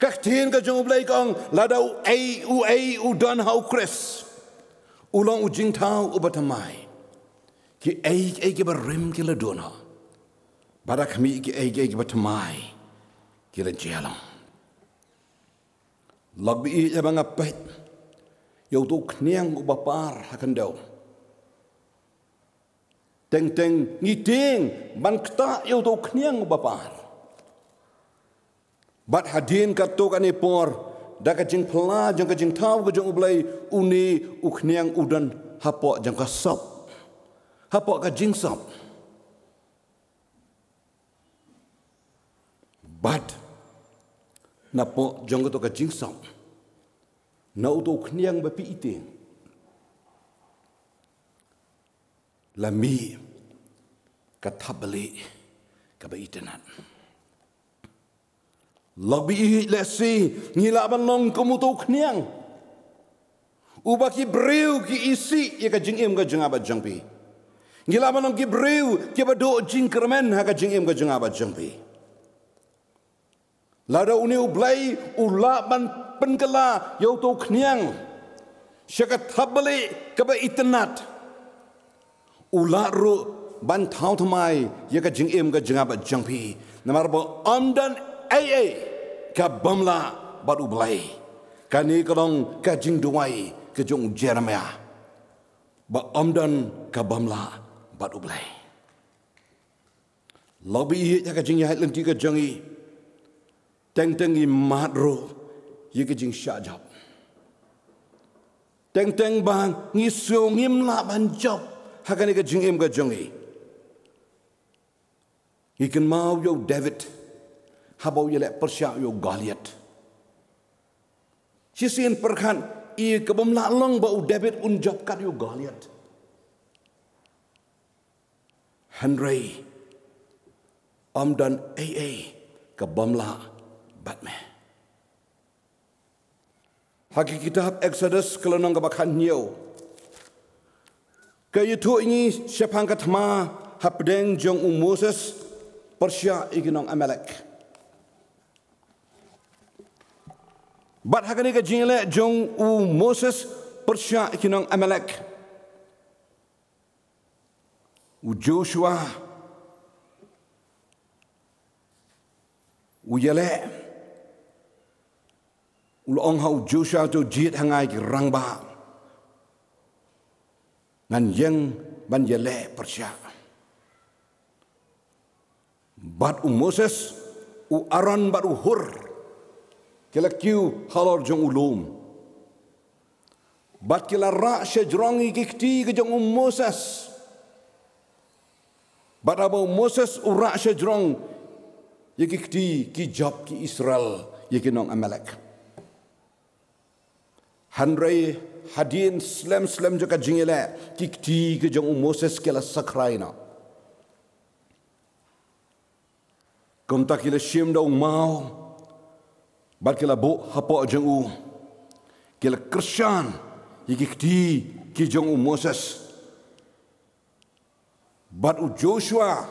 Ka ktien ka jong U Blei ka ong lada uei uei u don ha U Khrist, u long u jingthaw uba thymmai. Kiei kiei kiba rim ki la duh noh, bad ha khmih kiei kiei kiba thymmai ki la jia long. Lok ba ïeit, haba nga peit ïa uto u khñiang uba par ha khyndew, teng teng ngi tieng ban ktah ïa uto u khñiang uba par. Bad hadien katto katne por, da ka jingphylla jong ka jingthaw ka jong U Blei, une u khñiang u don hapoh jong ka sop, hapoh ka jingsop. Bad napoh jong kato ka jingsop, na uto u khñiang ba phi ïeit, la mih ka thapbalieh kaba itynnad. Lok ba ïeit, lehse ngi lah ban long kum uto u khñiang uba ki briew ki isih ïa ka jingim ka jong nga bad jong phi. Ngi lah ban long ki briew kiba duh jingkyrmen ha ka jingim ka jong nga bad jong phi. Lada une U Blei u lah ban pynkylla ïa uto u khñiang sha ka thapbalieh kaba itynnad, u lah ruh ban thaw thymmai ïa ka jingim ka jong nga bad jong phi. Namar ba ym don ei ei ka bym lah bad U Blei. Kane ka long ka jingduwai ka jong u Jeremiah, ba ym don ka bym lah bad U Blei. Lok ba ïeit, ha ka jingïaid lynti ka jong ngi, teng teng ngi mad ruh ïa ka jingshah jop. Teng teng ba ngi sngew ngim lah ban jop ha kane ka jingim ka jong ngi. Ngi kynmaw ïa u David haba u ïaleh pyrshah ïa u Goliath. Shisien pyrkhat ïa ka bym lah long ba u David un jop kat ïa u Goliath. Hynrei ym don ei ei ka bym lah bad me. Ha ki kitab Exodus ka lynnong kaba khathynñiew, ka ïathuh ïa ngi shaphang ka thma hapdeng jong u Moses pyrshah ïa ki nong Amalek. Bad ha kane ka jingïaleh jong u Moses pyrshah ïa ki nong Amalek, u Joshua u ïaleh, u la ong ha u Joshua, to jied ha nga ïa ki rangbah, ngan ïeng ban ïaleh pyrshah. Bad u Moses, u Aaron bad u Hur ki la kiew halor jong u lum. Bad ki la rah shajrong ïa ki kti ka jong u Moses. Bad haba u Moses u rah shajrong ïa ki kti, ki jop ki Israel ïa ki nong Amalek. Hynrei hadien slem slem jong ka jingïaleh, ki kti ka jong u Moses ki la sakrai noh. Kumta ki la shim da u maw bad ki la buh hapoh jong u. Ki la kyrshan ïa ki kti ki jong u Moses. Bad u Joshua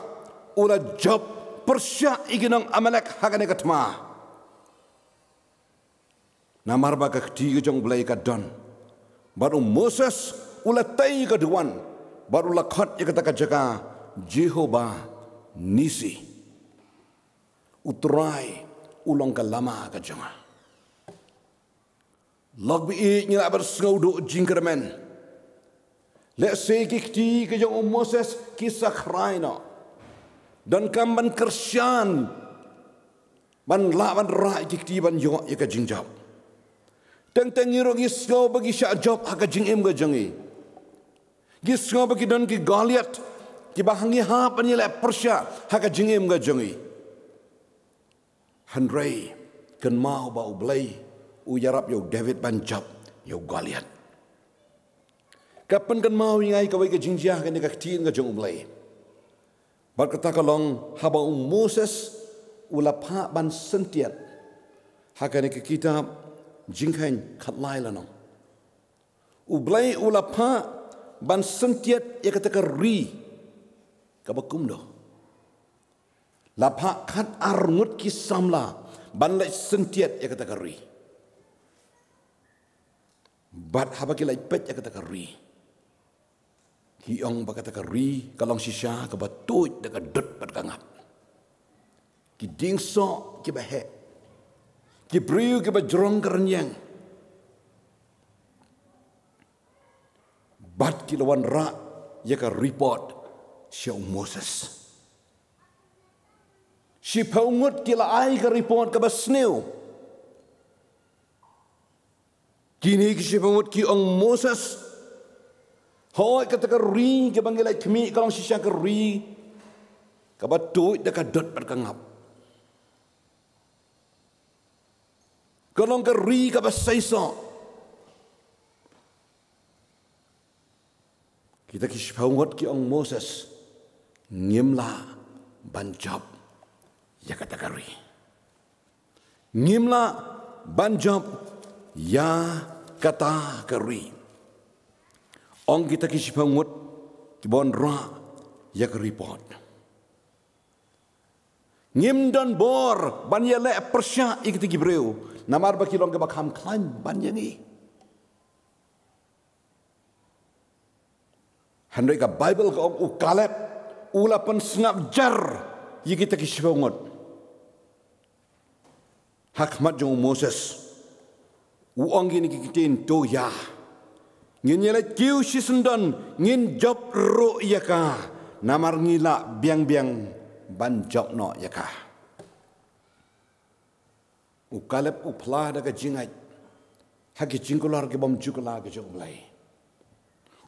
u la jop pyrshah ïa ki nong Amalek ha kane ka thma. Namar ba ka kti ka jong U Blei ka don. Bad u Moses u la tei ïa ka duwan bad u la khot ïa kata ka jaka Jehovah Nissi. U Trai u long ka lama ka jong nga. Lok ba ïeit, ngi lah ban sngew duh jingkyrmen. Lehse ki kti ka jong u Moses ki sakrai noh. Donkam ban kyrshan ban lah ban rah ïa ki kti ban ïoh ïa ka jingjop. Teng teng ngi ruh ngi sngew ba ngi shah jop ha ka jingim ka jong ngi. Ngi sngew ba ki don ki Goliath kiba ngi hap ban ïaleh pyrshah ha ka jingim ka jong ngi. Hynrei kynmaw ba U Blei u ïarap ïa u David ban jop ïa u Goliath. Ka pynkynmaw ïa ngi kawei ka jingjia ha kane ka ktien ka jong U Blei. Bad kata ka long haba u Moses u la phah ban syntiat ha kane ka kitab Jingkheiñ khatlai lynnong. U Blei u la phah ban syntiat ïa kata ka ri kaba kumno. La phah khatar ngut ki samla ban leit syntiat ïa kata ka ri. Bad haba ki leit peit ïa kata ka ri, ki ong ba kata ka ri ka long shisha kaba tuid da ka dud bad ka ngap. Ki dieng soh kiba heh, ki briew kiba jrong ka rynïeng. Bad ki la wanrah ïa ka report sha u Moses. Shiphew ngut ki la ai ka report kaba sniew. Kine ki shiphew ngut ki ong, Moses, hooid, kata ka ri kaba ngi la khmih ka long shisha ka ri kaba tuid da ka dud bad ka ngap. Ka long ka ri kaba seisoh. Kita ki shiphew ngut ki ong, Moses, ngim lah ban jop ïa kata ka ri. Ngim lah ban jop ïa kata ka ri. Ong kita ki shiphew ngut kiba wanrah ïa ka report. Ngim don bor ban ïaleh pyrshah ïa kita ki briew, namar ba ki long kiba kham khlaiñ ban ïa ngi. Hynrei ka Baibl ka ong u Kaleb u la pynsngap jar ïa kita ki shiphew ngut ha khmat jong u Moses. U ong kine ki ktien, to ïa, ngin ïaleit kiew shisyndon, ngin jop ruh ïa ka, namar ngi lah biang biang ban jop noh ïa ka. U Kaleb u phla da ka jingngeit ha ki jingkular kibym ju kylla ki jong U Blei.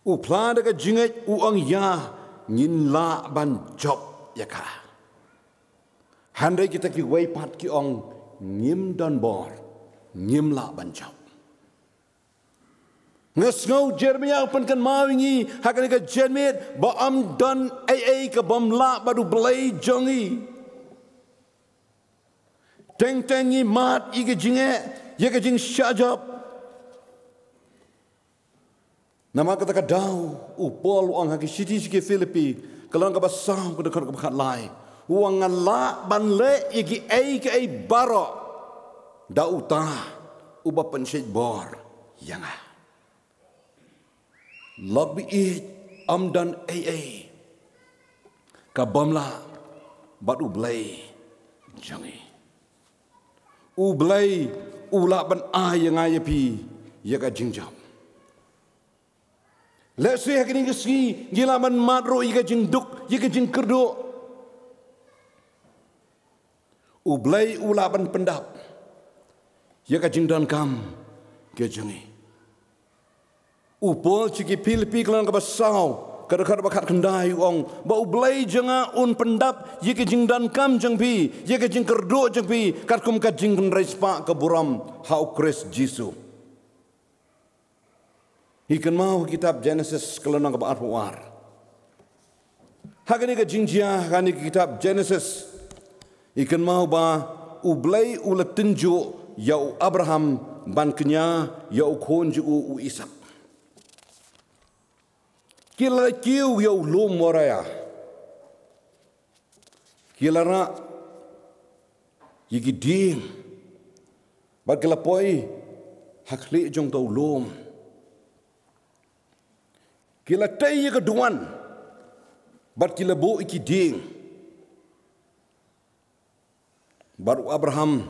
U phla da ka jingngeit, u ong, ïa, ngin lah ban jop ïa ka. Hynrei kita kiwei pat ki ong, ngim don bor, ngim lah ban jop. Nga sngew Jeremiah u pynkynmaw ïa ngi ha kane ka janmiet ba ym don ei ei ka bym lah bad U Blei jong ngi. Teng teng ngi mad ïa ka jingeh, ïa ka jingshah jop. Namar kata ka daw u Paul u ong ha ki shithi sha ki Philippi, ka lynnong kaba saw, ka dkhot kaba khatlai, u ong, nga lah ban leh ïa kiei kiei baroh da uta uba pynshait bor ïa nga. Lok ba ïeit, ym don ei ei ka bym lah bad U Blei jong ngi. U Blei u lah ban ai ïa nga ïa phi ïa ka jingjop. Lehse ha kine ki sngi ngi lah ban mad ruh ïa ka jingduk, ïa ka jingkyrduh. U Blei u lah ban pyndap ïa ka jingdonkam ka jong ngi. U Paul sha ki Philippi, ka lynnong kaba saw, ka dkhot ba khatkhyndai, u ong ba U Blei jong nga un pyndap ïa ka jingdonkam jong phi, ïa ka jingkyrduh jong phi, katkum ka jingkynrei spah ka burom ha U Khrist Jisu. Ngi kynmaw ha kitab Genesis ka lynnong kaba arphew ar. Ha kane ka jingjia, ha kane ka kitab Genesis, ngi kynmaw ba U Blei u la tynjuh ïa u Abraham ban kñia ïa u khun jong u, u Isaak. Ki la kiew ïa u lum Moriah. Ki la rah ïa ki dieng bad ki la poi ha khlieh jong uta u lum. Ki la tei ïa ka duwan bad ki la buh ïa ki dieng. Bad u Abraham,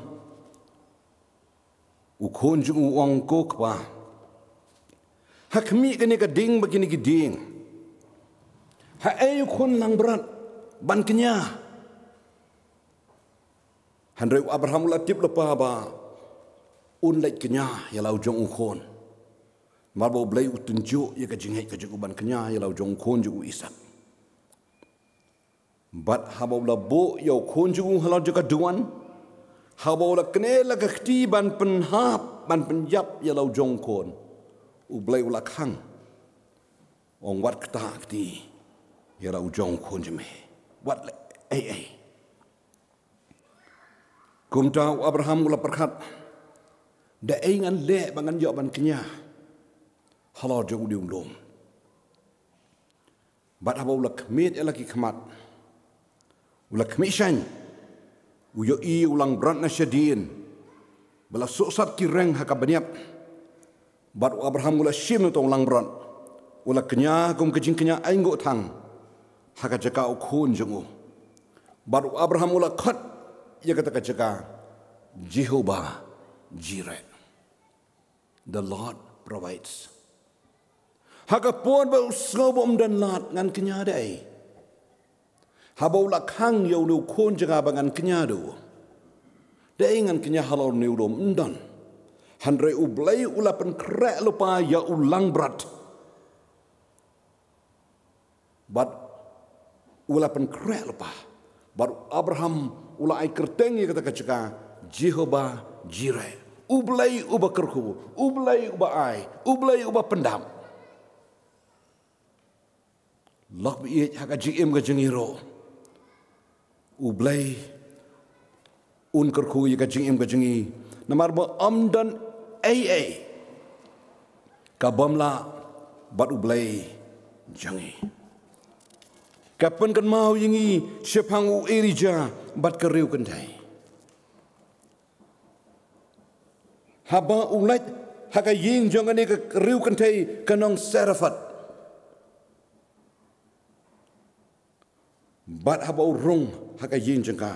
u khun jong u, u ong, ko kpa, ha khmih kane ka dieng bad kine ki dieng, haei u khun langbrot ban kñia? Hynrei u Abraham u la tip lypa ba un leit kñia ïa la u jong u khun. Namar ba U Blei u tynjuh ïa ka jingngeit ka jong u ban kñia ïa la u jong u khun jong u Isaak. Bad haba u la buh ïa u khun jong u halor jong ka duwan, haba u la knieh la ka kti ban pynhap, ban pynïap ïa la u jong u khun, U Blei u la khang Ong wat kata kti ïa la u jong u khun jong me. Wat leh ei ei. Kumta u Abraham u la pyrkhat, da ei ngan leh ba ngan ïoh ban kñia halor jong u dei u lum. Bad haba u la khmih ïa la ki khmat, u la khmih shaiñ, u ïohi u langbrot na shadien ba la suhsat ki reng ha ka bniat. Bad u Abraham u la shim ïa uto u langbrot, u la kñia kum ka jingkñia ainguh thang ha ka jaka u khun jong u. Bad u Abraham u la khot ïa kata ka jaka Jehovah Jireh. The Lord provides. Ha ka por ba u sngew ba um don lad, ngan kñia da ei? Haba u la khang ïa une u khun jong nga ba ngan kñia da u, da ei ngan kñia halor une u lum? Ym don. Hynrei U Blei u la pynkhreh lypa ïa u langbrot. Bad u la pynkhreh lypa. Bad u Abraham u la ai kyrteng ïa kata ka jaka Jehovah Jireh. U Blei uba kyrkhu, U Blei uba ai, U Blei uba pyndap. Lok ba ïeit, ha ka jingim ka jong ngi ruh, U Blei un kyrkhu ïa ka jingim ka jong ngi. Namar ba ym don ei ei ka bym lah bad U Blei jong ngi. Ka pynkynmaw ïa ngi shaphang u Elijah bad ka riewkynthei. Haba u leit ha ka ïing jong kane ka riewkynthei ka nong Sarephat, bad haba u rung ha ka ïing jong ka,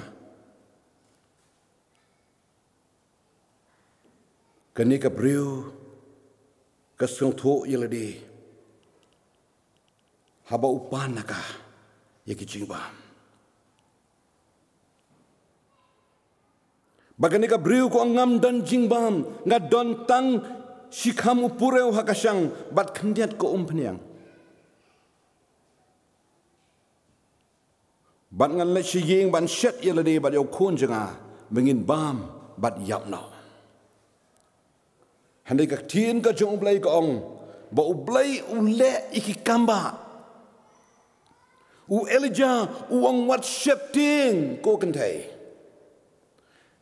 kane ka briew ka sngewthuh ïa lade haba u pan na ka ïa ki jingbam. Ba kane ka briew ka ong, ngam don jingbam, nga don tang shi kham u purew ha ka shang bad khyndiat ka umphniang. Bad ngan leit sha ïing ban shet ïa lade bad ïa u khun jong nga, ba ngin bam bad ïap noh. Hynrei ka ktien ka jong U Blei ka ong ba U Blei u leh ïa ki kam ba, u Elijah u ong, wat sheptieng ko kynthei.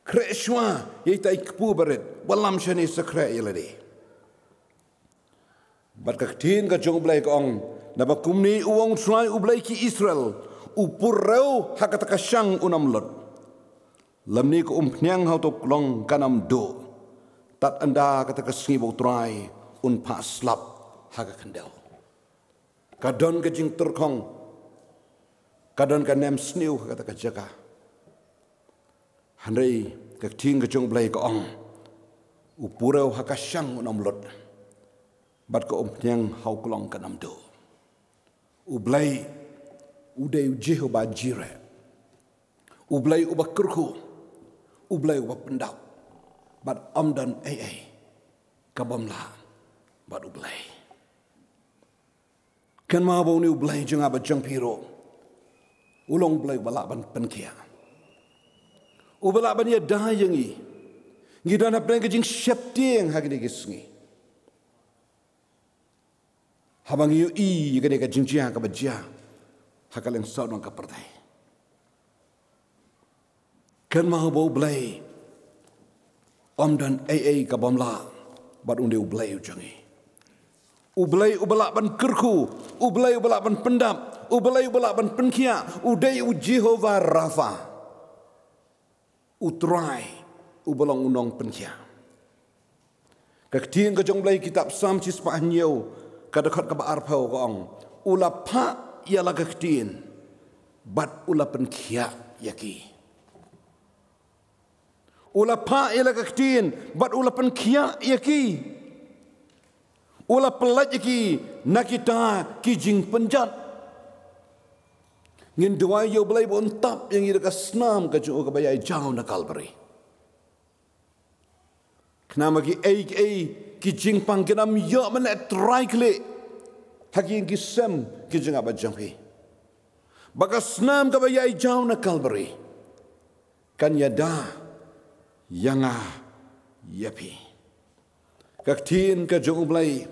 Khreh shuwa ïa ita i kpu barit, wallam shane sa khreh ïa lade. Bad ka ktien ka jong U Blei ka ong, naba kumne u ong U Trai U Blei ki Israel, u purew ha kata ka shang un ym lut, lymne ka umphniang ha uto u klong kan ym duh, tad ynda kata ka sngi ba U Trai un phah slap ha ka khyndew. Ka don ka jingtyrkhong, ka don ka nemsniew ha kata ka jaka. Hynrei ka ktien ka jong U Blei ka ong, u purew ha ka shang un ym lut, bad ka umphniang ha u klong kan ym duh. U Blei u dei u Jehovah Jireh. U Blei uba kyrkhu, U Blei uba pyndap. Bad ym don ei ei ka bym lah bad U Blei. Kynmaw ba une U Blei jong nga bad jong phi ruh u long U Blei uba lah ban pynkhiah, uba lah ban ïada ïa ngi. Ngi don hapdeng ka jingsheptieng ha kine ki sngi, haba ngi ïohi ïa kane ka jingjia kaba jia ha ka lyngsaw jong ka pyrthei. Kynmaw ba U Blei ym don ei ei ka bym lah bad un dei U Blei u jong ngi. U Blei uba lah ban kyrkhu, U Blei uba lah ban pyndap, U Blei uba lah ban pynkhiah, u dei u Jehovah Rapha, U Trai uba long u nongpynkhiah. Ka ktien ka jong U Blei, kitab Salm shispah hynñiew, ka dkhot kaba arphew ka ong, u la phah ïa la ka ktien bad u la pynkhiah ïa ki. U la phah ïa la ka ktien bad u la pynkhiah ïa ki. U la pynlait ïa ki na kita ki jingpynjot. Ngin duwai ïa U Blei ba un tap ïa ngi da ka snam ka jong u kaba ïai jaw na Kalbari. Khnang ba kiei kiei ki jingpang kin ym ïoh ban leh trai khlieh ha ki ïing ki sem ki jong nga bad jong phi. Ba ka snam kaba ïai jaw na Kalbari kan ïada ïa nga ïa phi. Ka ktien ka jong U Blei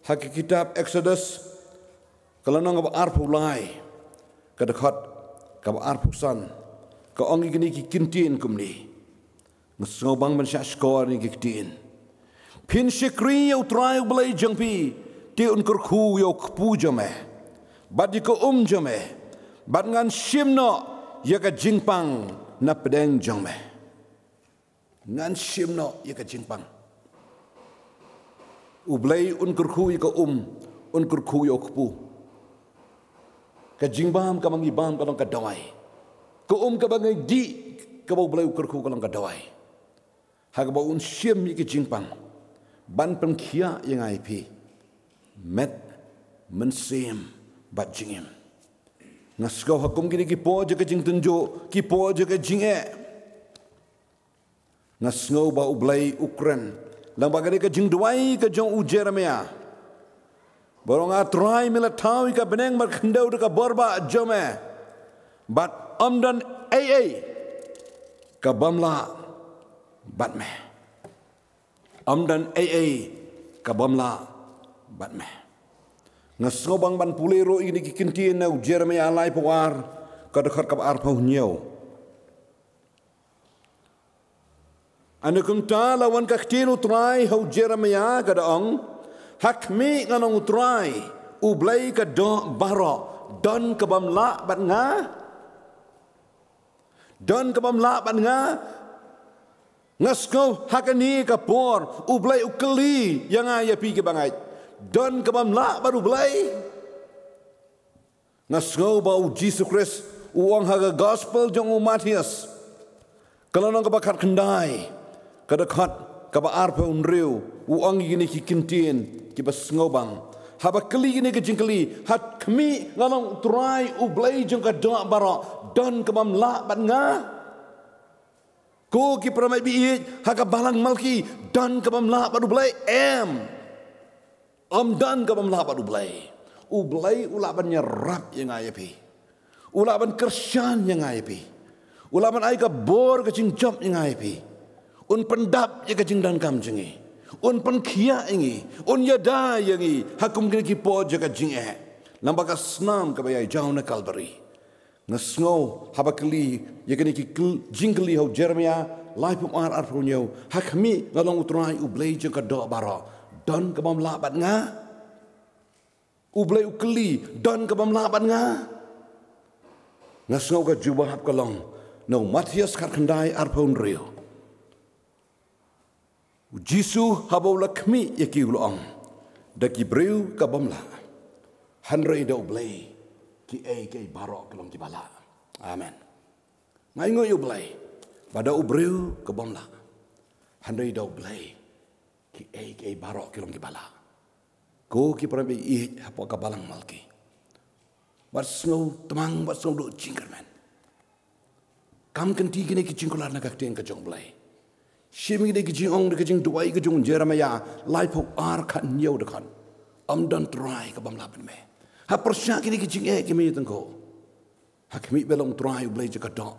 ha ka kitab Exodus, Ka lynnong kaba arphew lai, ka dkhot kaba arphew san, ka ong ïa kine ki kyntien kumne. Nga sngewbang ban shah shkor ïa kine ki kyntien. Phin shakri ïa U Trai U Blei jong phi, te un kyrkhu ïa u kpu jong me bad ïa ka um jong me, bad ngan shim noh ïa ka jingpang na pdeng jong me. Ngan shim noh ïa ka jingpang. U Blei un kyrkhu ïa ka um, un kyrkhu ïa u kpu. Ka jingbam kaba ngi bam ka long ka dawai. Ka um kaba ngi dih, kaba U Blei u kyrkhu ka long ka dawai. Ha kaba un shim ïa ka jingpang ban pynkhiah ïa nga ïa phi, met, mynsiem bad jingim. Nga sngew ha kum kine ki por jong ka jingtynjuh, ki por jong ka jingeh, nga sngew ba U Blei u kren lang bad kane ka jingduwai ka jong u Jeremiah. Baroh nga Trai, me la thaw ïa ka bneng bad khyndew da ka bor ba jong me, bad ym don ei ei ka bym lah bad me. Ym don ei ei ka bym lah bad me. Nga sngewbang ban pule ruh ïa kine ki kyntien na u Jeremiah laiphew ar, ka dkhot kaba arphew hynñiew. Hynrei kumta la wan ka ktien U Trai ha u Jeremiah, ka da ong, ha khmih, nga long U Trai U Blei ka doh baroh, don ka bym lah bad nga? Don ka bym lah bad nga? Nga sngew ha kane ka por U Blei u kylli ïa nga ïa phi ki bangeit, don ka bym lah bad U Blei? Nga sngew ba u Jisu Khrist u ong ha ka gospel jong u Mathaios, ka lynnong kaba khatkhyndai, ka dkhot kaba arphew hynriew, u ong ïa kine ki kyntien kiba sngewbang. Haba kylli kine ki jingkylli, ha khmih, nga long U Trai U Blei jong ka doh baroh, don ka bym lah bad nga? Ko ki para bangeit, ha ka balang Malki, don ka bym lah bad U Blei? Em. Ym don ka bym lah bad U Blei. U Blei u lah ban ïarap ïa nga ïa phi. U lah ban kyrshan ïa nga ïa phi. U lah ban ai ka bor ka jingjop ïa nga ïa phi. Un pyndap ïa ka jingdonkam jong ngi. Un pynkhiah ïa ngi. Un ïada ïa ngi ha kum kine ki por jong ka jingeh. Lyngba ka snam kaba ïai jaw na Kalbari. Nga sngew haba kylli ïa kine ki kyl-, jingkylli ha u Jeremiah laiphew ar, arphew hynñiew, ha khmih, nga long U Trai U Blei jong ka doh baroh, don ka bym lah bad nga? U Blei u kylli, don ka bym lah bad nga? Nga sngew ka jubab ka long na u Mathaios khatkhyndai, arphew hynriew. U Jisu haba u la khmih ïa ki u la ong, da ki briew ka bym lah, hynrei da U Blei kiei kiei baroh ki long kiba lah. Amen. Nga ainguh ïa U Blei ba da u briew ka bym lah, hynrei da U Blei kiei kiei baroh ki long kiba lah. Ko ki para bangeit hapoh ka balang Malki, wat sngew tmang, wat sngew duh jingkyrmen. Kam kynti kine ki jingkular na ka ktien ka jong U Blei. Shim kine ki jingong da ka jingduwai ka jong u Jeremiah laiphew ar, khathynñiew dkhot. Ym don trai ka bym lah bad me. Ha pyrshah kine ki jingeh ki, me ïa tyngkhuh, ha khmih, me long U Trai U Blei jong ka doh.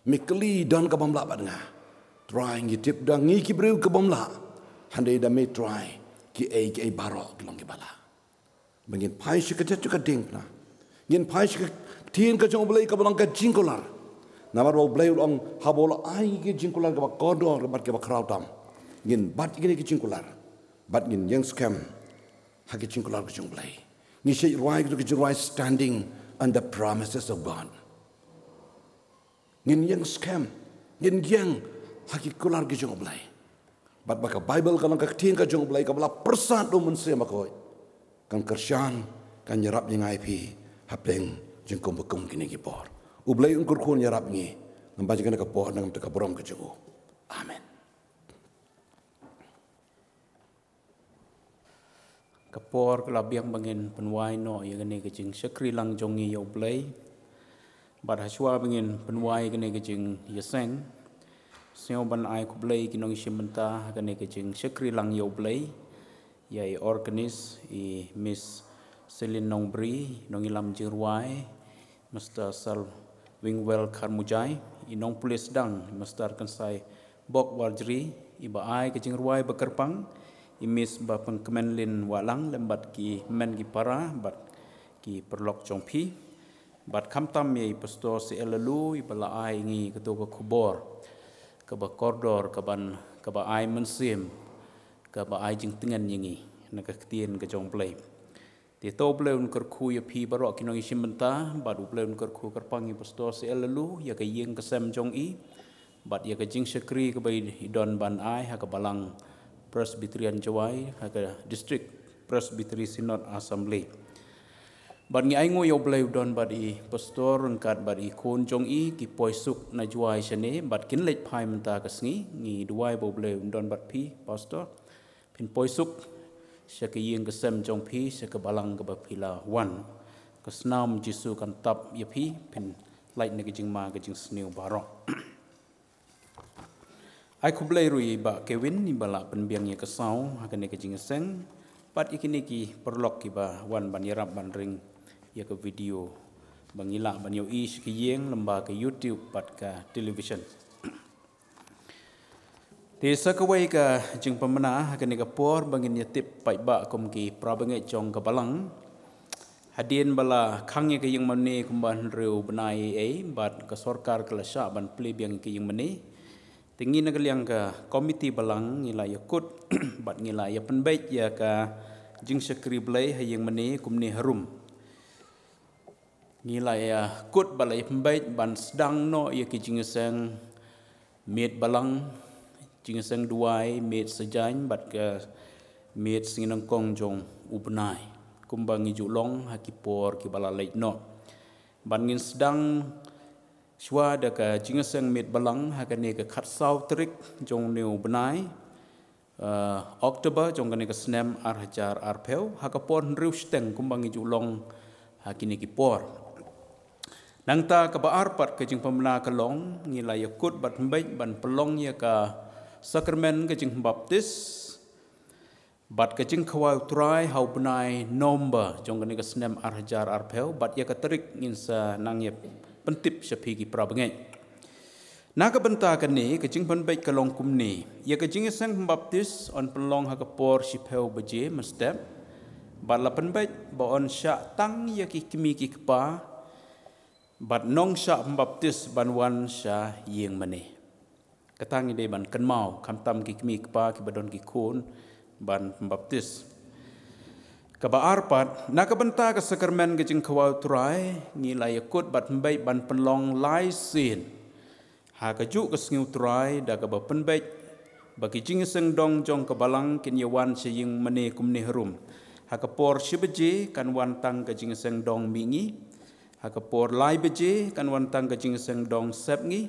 Me kylli, don ka bym lah bad nga? Trai, ngi tip da ngi ki briew ka bym lah, hynrei da me Trai kiei kiei baroh ki long kiba lah. Ba ngin phai sha ka jait jong ka diengphna, ngin phai sha ka ktien ka jong U Blei kaba long ka jingkular. Namar ba U Blei u la ong, haba u la ai ki jingkular kiba kordor bad kiba khraw tam, ngin bat ïa kine ki jingkular bad ngin ïeng skhem ha ki jingkular ka jong U Blei. Ngi shait rwai ka jong ka jingrwai Standing on the Promises of God. Ngin ïeng skhem, ngin ïeng ha ki kular ki jong U Blei. Bad ba ka Baibl ka long ka ktien ka jong U Blei kaba la pyrsad da U Mynsiem Bakhuid, kan kyrshan, kan ïarap ïa nga ïa phi hapdeng jong kum ba kum kine ki por. U Blei un kyrkhu un ïarap ïa ngi. Ngan ban jngai na ka por na ka bynta ka burom ka jong u. Amen. Ka por ka la biang ba ngin pynwai noh ïa kane ka jingshakri lang jong ngi ïa U Blei. Bad hashwa ba ngin pynwai ïa kane ka jingïaseng, sngew ban ai khublei ki nongshim bynta ha kane ka jingshakri lang ïa U Blei, ïa i organist, i Miss Celine Nongbri, nongïalam jingrwai, Mister Sal Wingwell Kharmujai, i nongpulit sdang, Mister Kynsai Bok Warjri, i ba ai ka jingrwai ba kyrpang, i Miss Bapynkmenlin Wahlang, lem bad ki hynmen ki para, bad ki paralok jong phi. Bad khamtam ïa i Pastor C L Laloo, i ba la ai ngi kato ka khubor kaba kordor, kaban, kaba ai mynsiem, kaba ai jingtngen ïa ngi na ka ktien ka jong U Blei. Te to U Blei un kyrkhu ïa phi baroh ki nongïashim bynta, bad U Blei un kyrkhu kyrpang ïa i Pastor C L Laloo, ïa ka ïing ka sem jong i, bad ïa ka jingshakri kaba i don ban ai ha ka Balang Presbyterian Jowai, ha ka District Presbytery Synod Assembly. Bad ngi ainguh ïa U Blei u don bad i Pastor ryngkat bad i khun jong i, ki poi suk na Jowai shane, bad kin leit phai mynta ka sngi. Ngi duwai ba U Blei un don bad phi, Pastor. Phin poi suk sha ka ïing ka sem jong phi, sha ka balang kaba phi la wan. Ka snam Jisu kan tap ïa phi, phin lait na ka jingma ka jingsniew baroh. Ai khublei ruh ïa i Bah Kevin, i ba la pynbiang ïa ka saw ha kane ka jingïaseng. Bad ïa kine ki paralok ki ba wan ban ïarap ban ring ïa ka video, ba ngi lah ban ïohi sha ka ïing, lyngba ka YouTube bad ka television. Te sa kawei ka jingpynbna ha kane ka por ba ngin ïa tip paidbah kum ki parabangeit jong ka balang. Hadien ba la khang ïa ka ïing mane kumba hynriew bnai ei ei, bad ka sorkar ka la shah ban plie biang ïa ka ïing mane. Te ngi na ka liang ka komiti balang ngi la ïa kut bad ngi la ïa pynbeit ïa ka jingshakri Blei ha ïing mane kumne harum. Ngi la ïa kut bad la ïa pynbeit ban sdang noh ïa ki jingïaseng miet balang, jingïaseng duwai miet sajain bad ka miet sngi nyngkong jong u bnai, kumba ngi ju long ha ki por ki ba la leit noh. Bad ngin sdang shuwa da ka jingïaseng miet balang ha kane ka khatsaw tarik jong une u bnai, eh, October jong kane ka snem ar hajar arphew, ha ka por hynriew shiteng kumba ngi ju long ha kine ki por. Nangta kaba ar pat ka jingpynbna ka long, ngi la ïa kut bad pynbeit ban pynlong ïa ka sakramen ka jingbaptis bad ka jingkhawai U Trai ha u bnai November jong kane ka snem ar hajar arphew, bad ïa ka tarik ngin sa nang ïa pyntip sha phi ki parabangeit. Na ka bynta kane ka jingpynbeit ka long kumne: ïa ka jingïaseng pynbaptis yn pynlong ha ka por shiphew baje mynstep, bad la pynbeit ba yn shah tang ïa ki kmie ki kpa bad nongshah pynbaptis ban wan sha ïing mane. Kata ngi dei ban kynmaw, khamtam ki kmie kpa ki ba don ki khun ban pynbaptis. Kaba ar pat, na ka bynta ka sakramen ka jingkhawai U Trai, ngi la ïa kut bad pynbeit ban pynlong lai sien ha kajuh ka sngi U Trai, da kaba pynbeit ba ki jingïaseng dong jong ka balang kin ïa wan sha ïing mane kumne harum. Ha ka por shi baje kan wan tang ka jingïaseng dong mihngi. Ha ka por lai baje kan wan tang ka jingïaseng dong sepngi.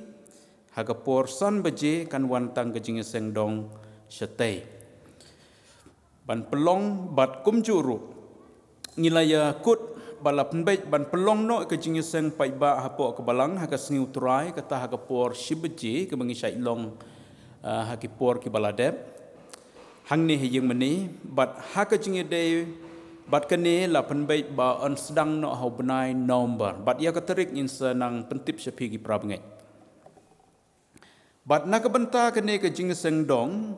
Ha ka por san baje kan wan tang ka jingïaseng dong shatei. Ban pynlong bad kumjuh ruh ngi la ïa kut bad la pynbeit ban pynlong noh ka jingïaseng paidbah hapoh ka balang ha ka sngi U Trai, kata ha ka por shi baje kaba ngi shait long, ah, ha ki por ki ba la dep hangne ha ïing mane, bad ha ka jingïadei bad kane la pynbeit ba yn sdang noh ha u bnai November, bad ïa ka tarik ngin sa nang pyntip sha phi ki parabangeit. Bad na ka bynta kane ka jingïaseng dong,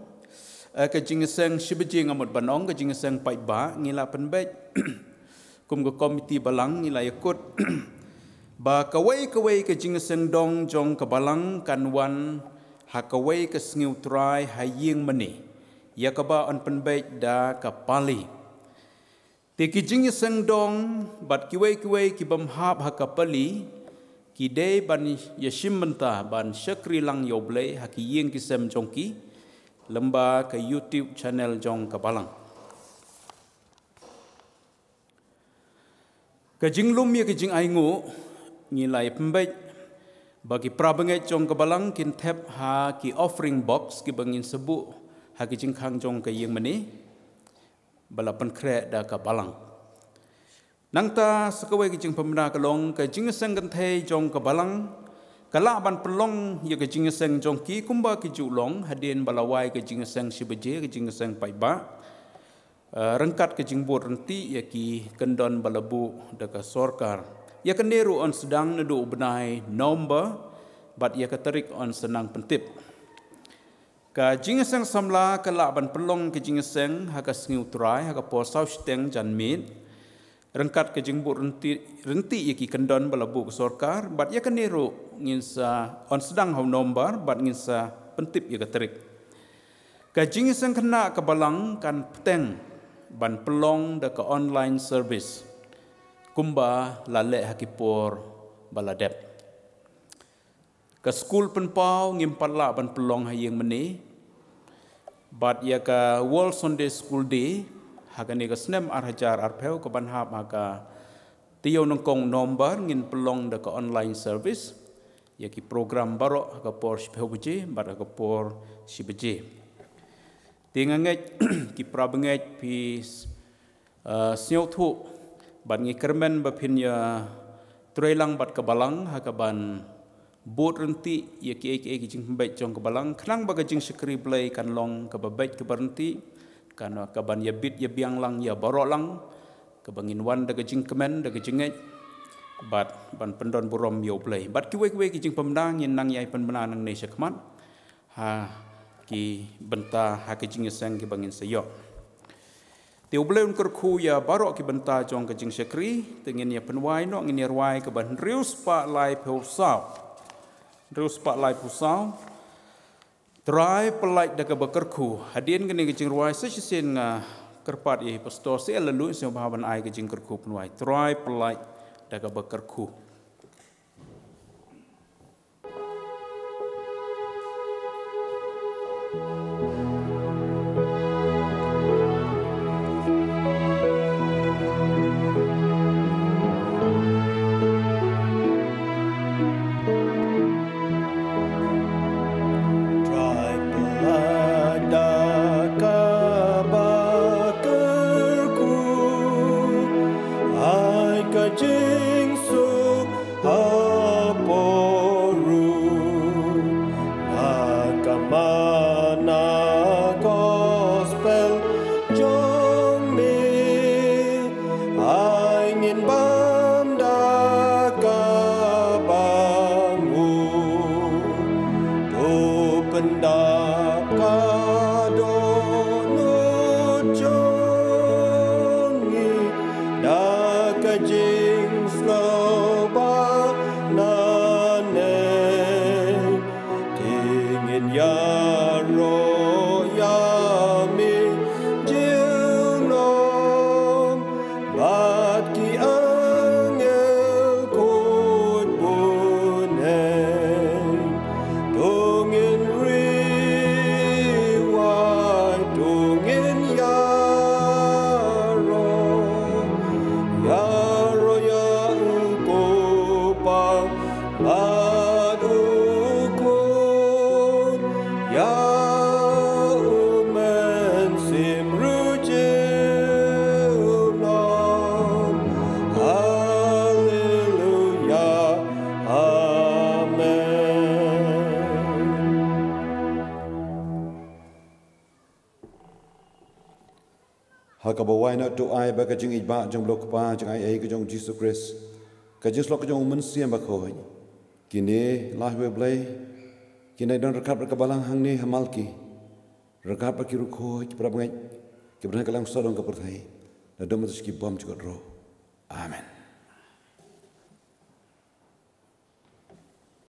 eh, ka jingïaseng shi baje nga mut ban ong, ka jingïaseng paidbah, ngi la pynbeit kum ka komiti balang ngi la ïa kut ba kawei kawei ka jingïaseng dong jong ka balang kan wan ha kawei ka sngi U Trai ha ïing mane, ïa kaba yn pynbeit da ka pali. Te ki jingïaseng dong bad kiwei kiwei ki bym hap ha ka pali, ki dei ban ïashim bynta ban shakri lang ïa U Blei ha ki ïing ki sem jong ki, lyngba ka YouTube channel jong ka balang. Ka jinglum ïa ka jingainguh, ngi la ïa pynbeit ba ki parabangeit jong ka balang kin thep ha ki offering box kiba ngin sa buh ha ki jingkhang jong ka ïing mane ba la pynkhreh da ka balang. Nangta sa kawei ka jingpynbna ka long, ka jingïaseng kynthei jong ka balang ka lah ban pynlong ïa ka jingïaseng jong ki kumba ki ju long hadien ba la wai ka jingïaseng shi baje, ka jingïaseng paidbah, eh, ryngkat ka jingbud ryntih ïa ki kyndon ba la buh da ka sorkar. Ïa kane ruh yn sdang naduh u bnai November bad ïa ka tarik yn sa nang pyntip. Ka jingïaseng samla ka lah ban pynlong ka jingïaseng ha ka sngi U Trai ha ka por saw shiteng janmiet. ryngkat ka jingbud ryntih, ryntih ïa ki kyndon ba la buh ka sorkar, bad ïa kane ruh ngin sa ong sdang ha u November, bad ngin sa pyntip ïa ka tarik. Ka jingïaseng khynnah ka balang kan bteng ban pynlong da ka online service, kumba la leh ha ki por ba la dep. Ka skul pynpaw ngim pat lah ban pynlong ha ïing mane. Bad ïa ka World Sunday School Day, ha kane ka snem ar hajar arphew, ka ban hap ha ka taïew nyngkong November, ngin pynlong da ka online service ïa ki program baroh ha ka por shiphew baje bad ha ka por shi baje. Te nga ngeit ki para bangeit phi, eh, sngewthuh, bad ngi kyrmen ba phin ïa trei lang bad ka balang ha ka ban bud ryntih ïa kiei kiei ki jingpynbeit jong ka balang, khnang ba ka jingshakri Blei kan long kaba beit kaba ryntih, kan, ka ban ïa bit ïa biang lang ïa baroh lang, kaba ngin wan da ka jingkmen, da ka jingngeit, bad ban pyndon burom ïa u Blei. Bad kiwei kiwei ki jingpynbna ngin nang ïai pynbna nangne shakhmat ha ki bynta, ha ki jingïaseng kiba ngin sa ïoh. Te u Blei un kyrkhu ïa baroh ki bynta jong ka jingshakri. Te ngin ïa pynwai noh, ngin ïa rwai kaba hynriew spah laiphew saw. Hynriew spah laiphew saw. Trai pyllait da kaba kyrkhu. Hadien kane ka jingrwai sa shisien nga kyrpad ïa i Pastor Sel Lalu, sngewbha ban ai ka jingkyrkhu pynwai. Trai pyllait da kaba kyrkhu. Trai pyllait da kaba kyrkhu, ai ka jingsuk ha por ruh, na ka mana gospel jong me, ai ngin bam da kaba nguh. To pyndap ka dohnud jong ngi da ka jingsngewbha nangne. Te ngin ïaroh ïa me junom bad ki angel khuid bneng. To ngin riewai, to ngin ïaroh, ïaroh ïa u Kpa bad u Khun, ïa u Mynsiem ruh junom. Haleluya. Amen. Ha kaba wai noh, to ai ba ka jingïeit ba jong u Kpa, jingaiei ka jong u Jisu Khrist, ka jingsyllok ka jong u Mynsiem Bakhuid, kine lai wei Blei, kine don ryngkat bad ka balang hangne ha Malki, ryngkat bad ki riewkhuid, ki para bangeit, ki ba don ha ka liang sawdong ka pyrthei, naduh mynta sha ki bymjukut ruh. Amen.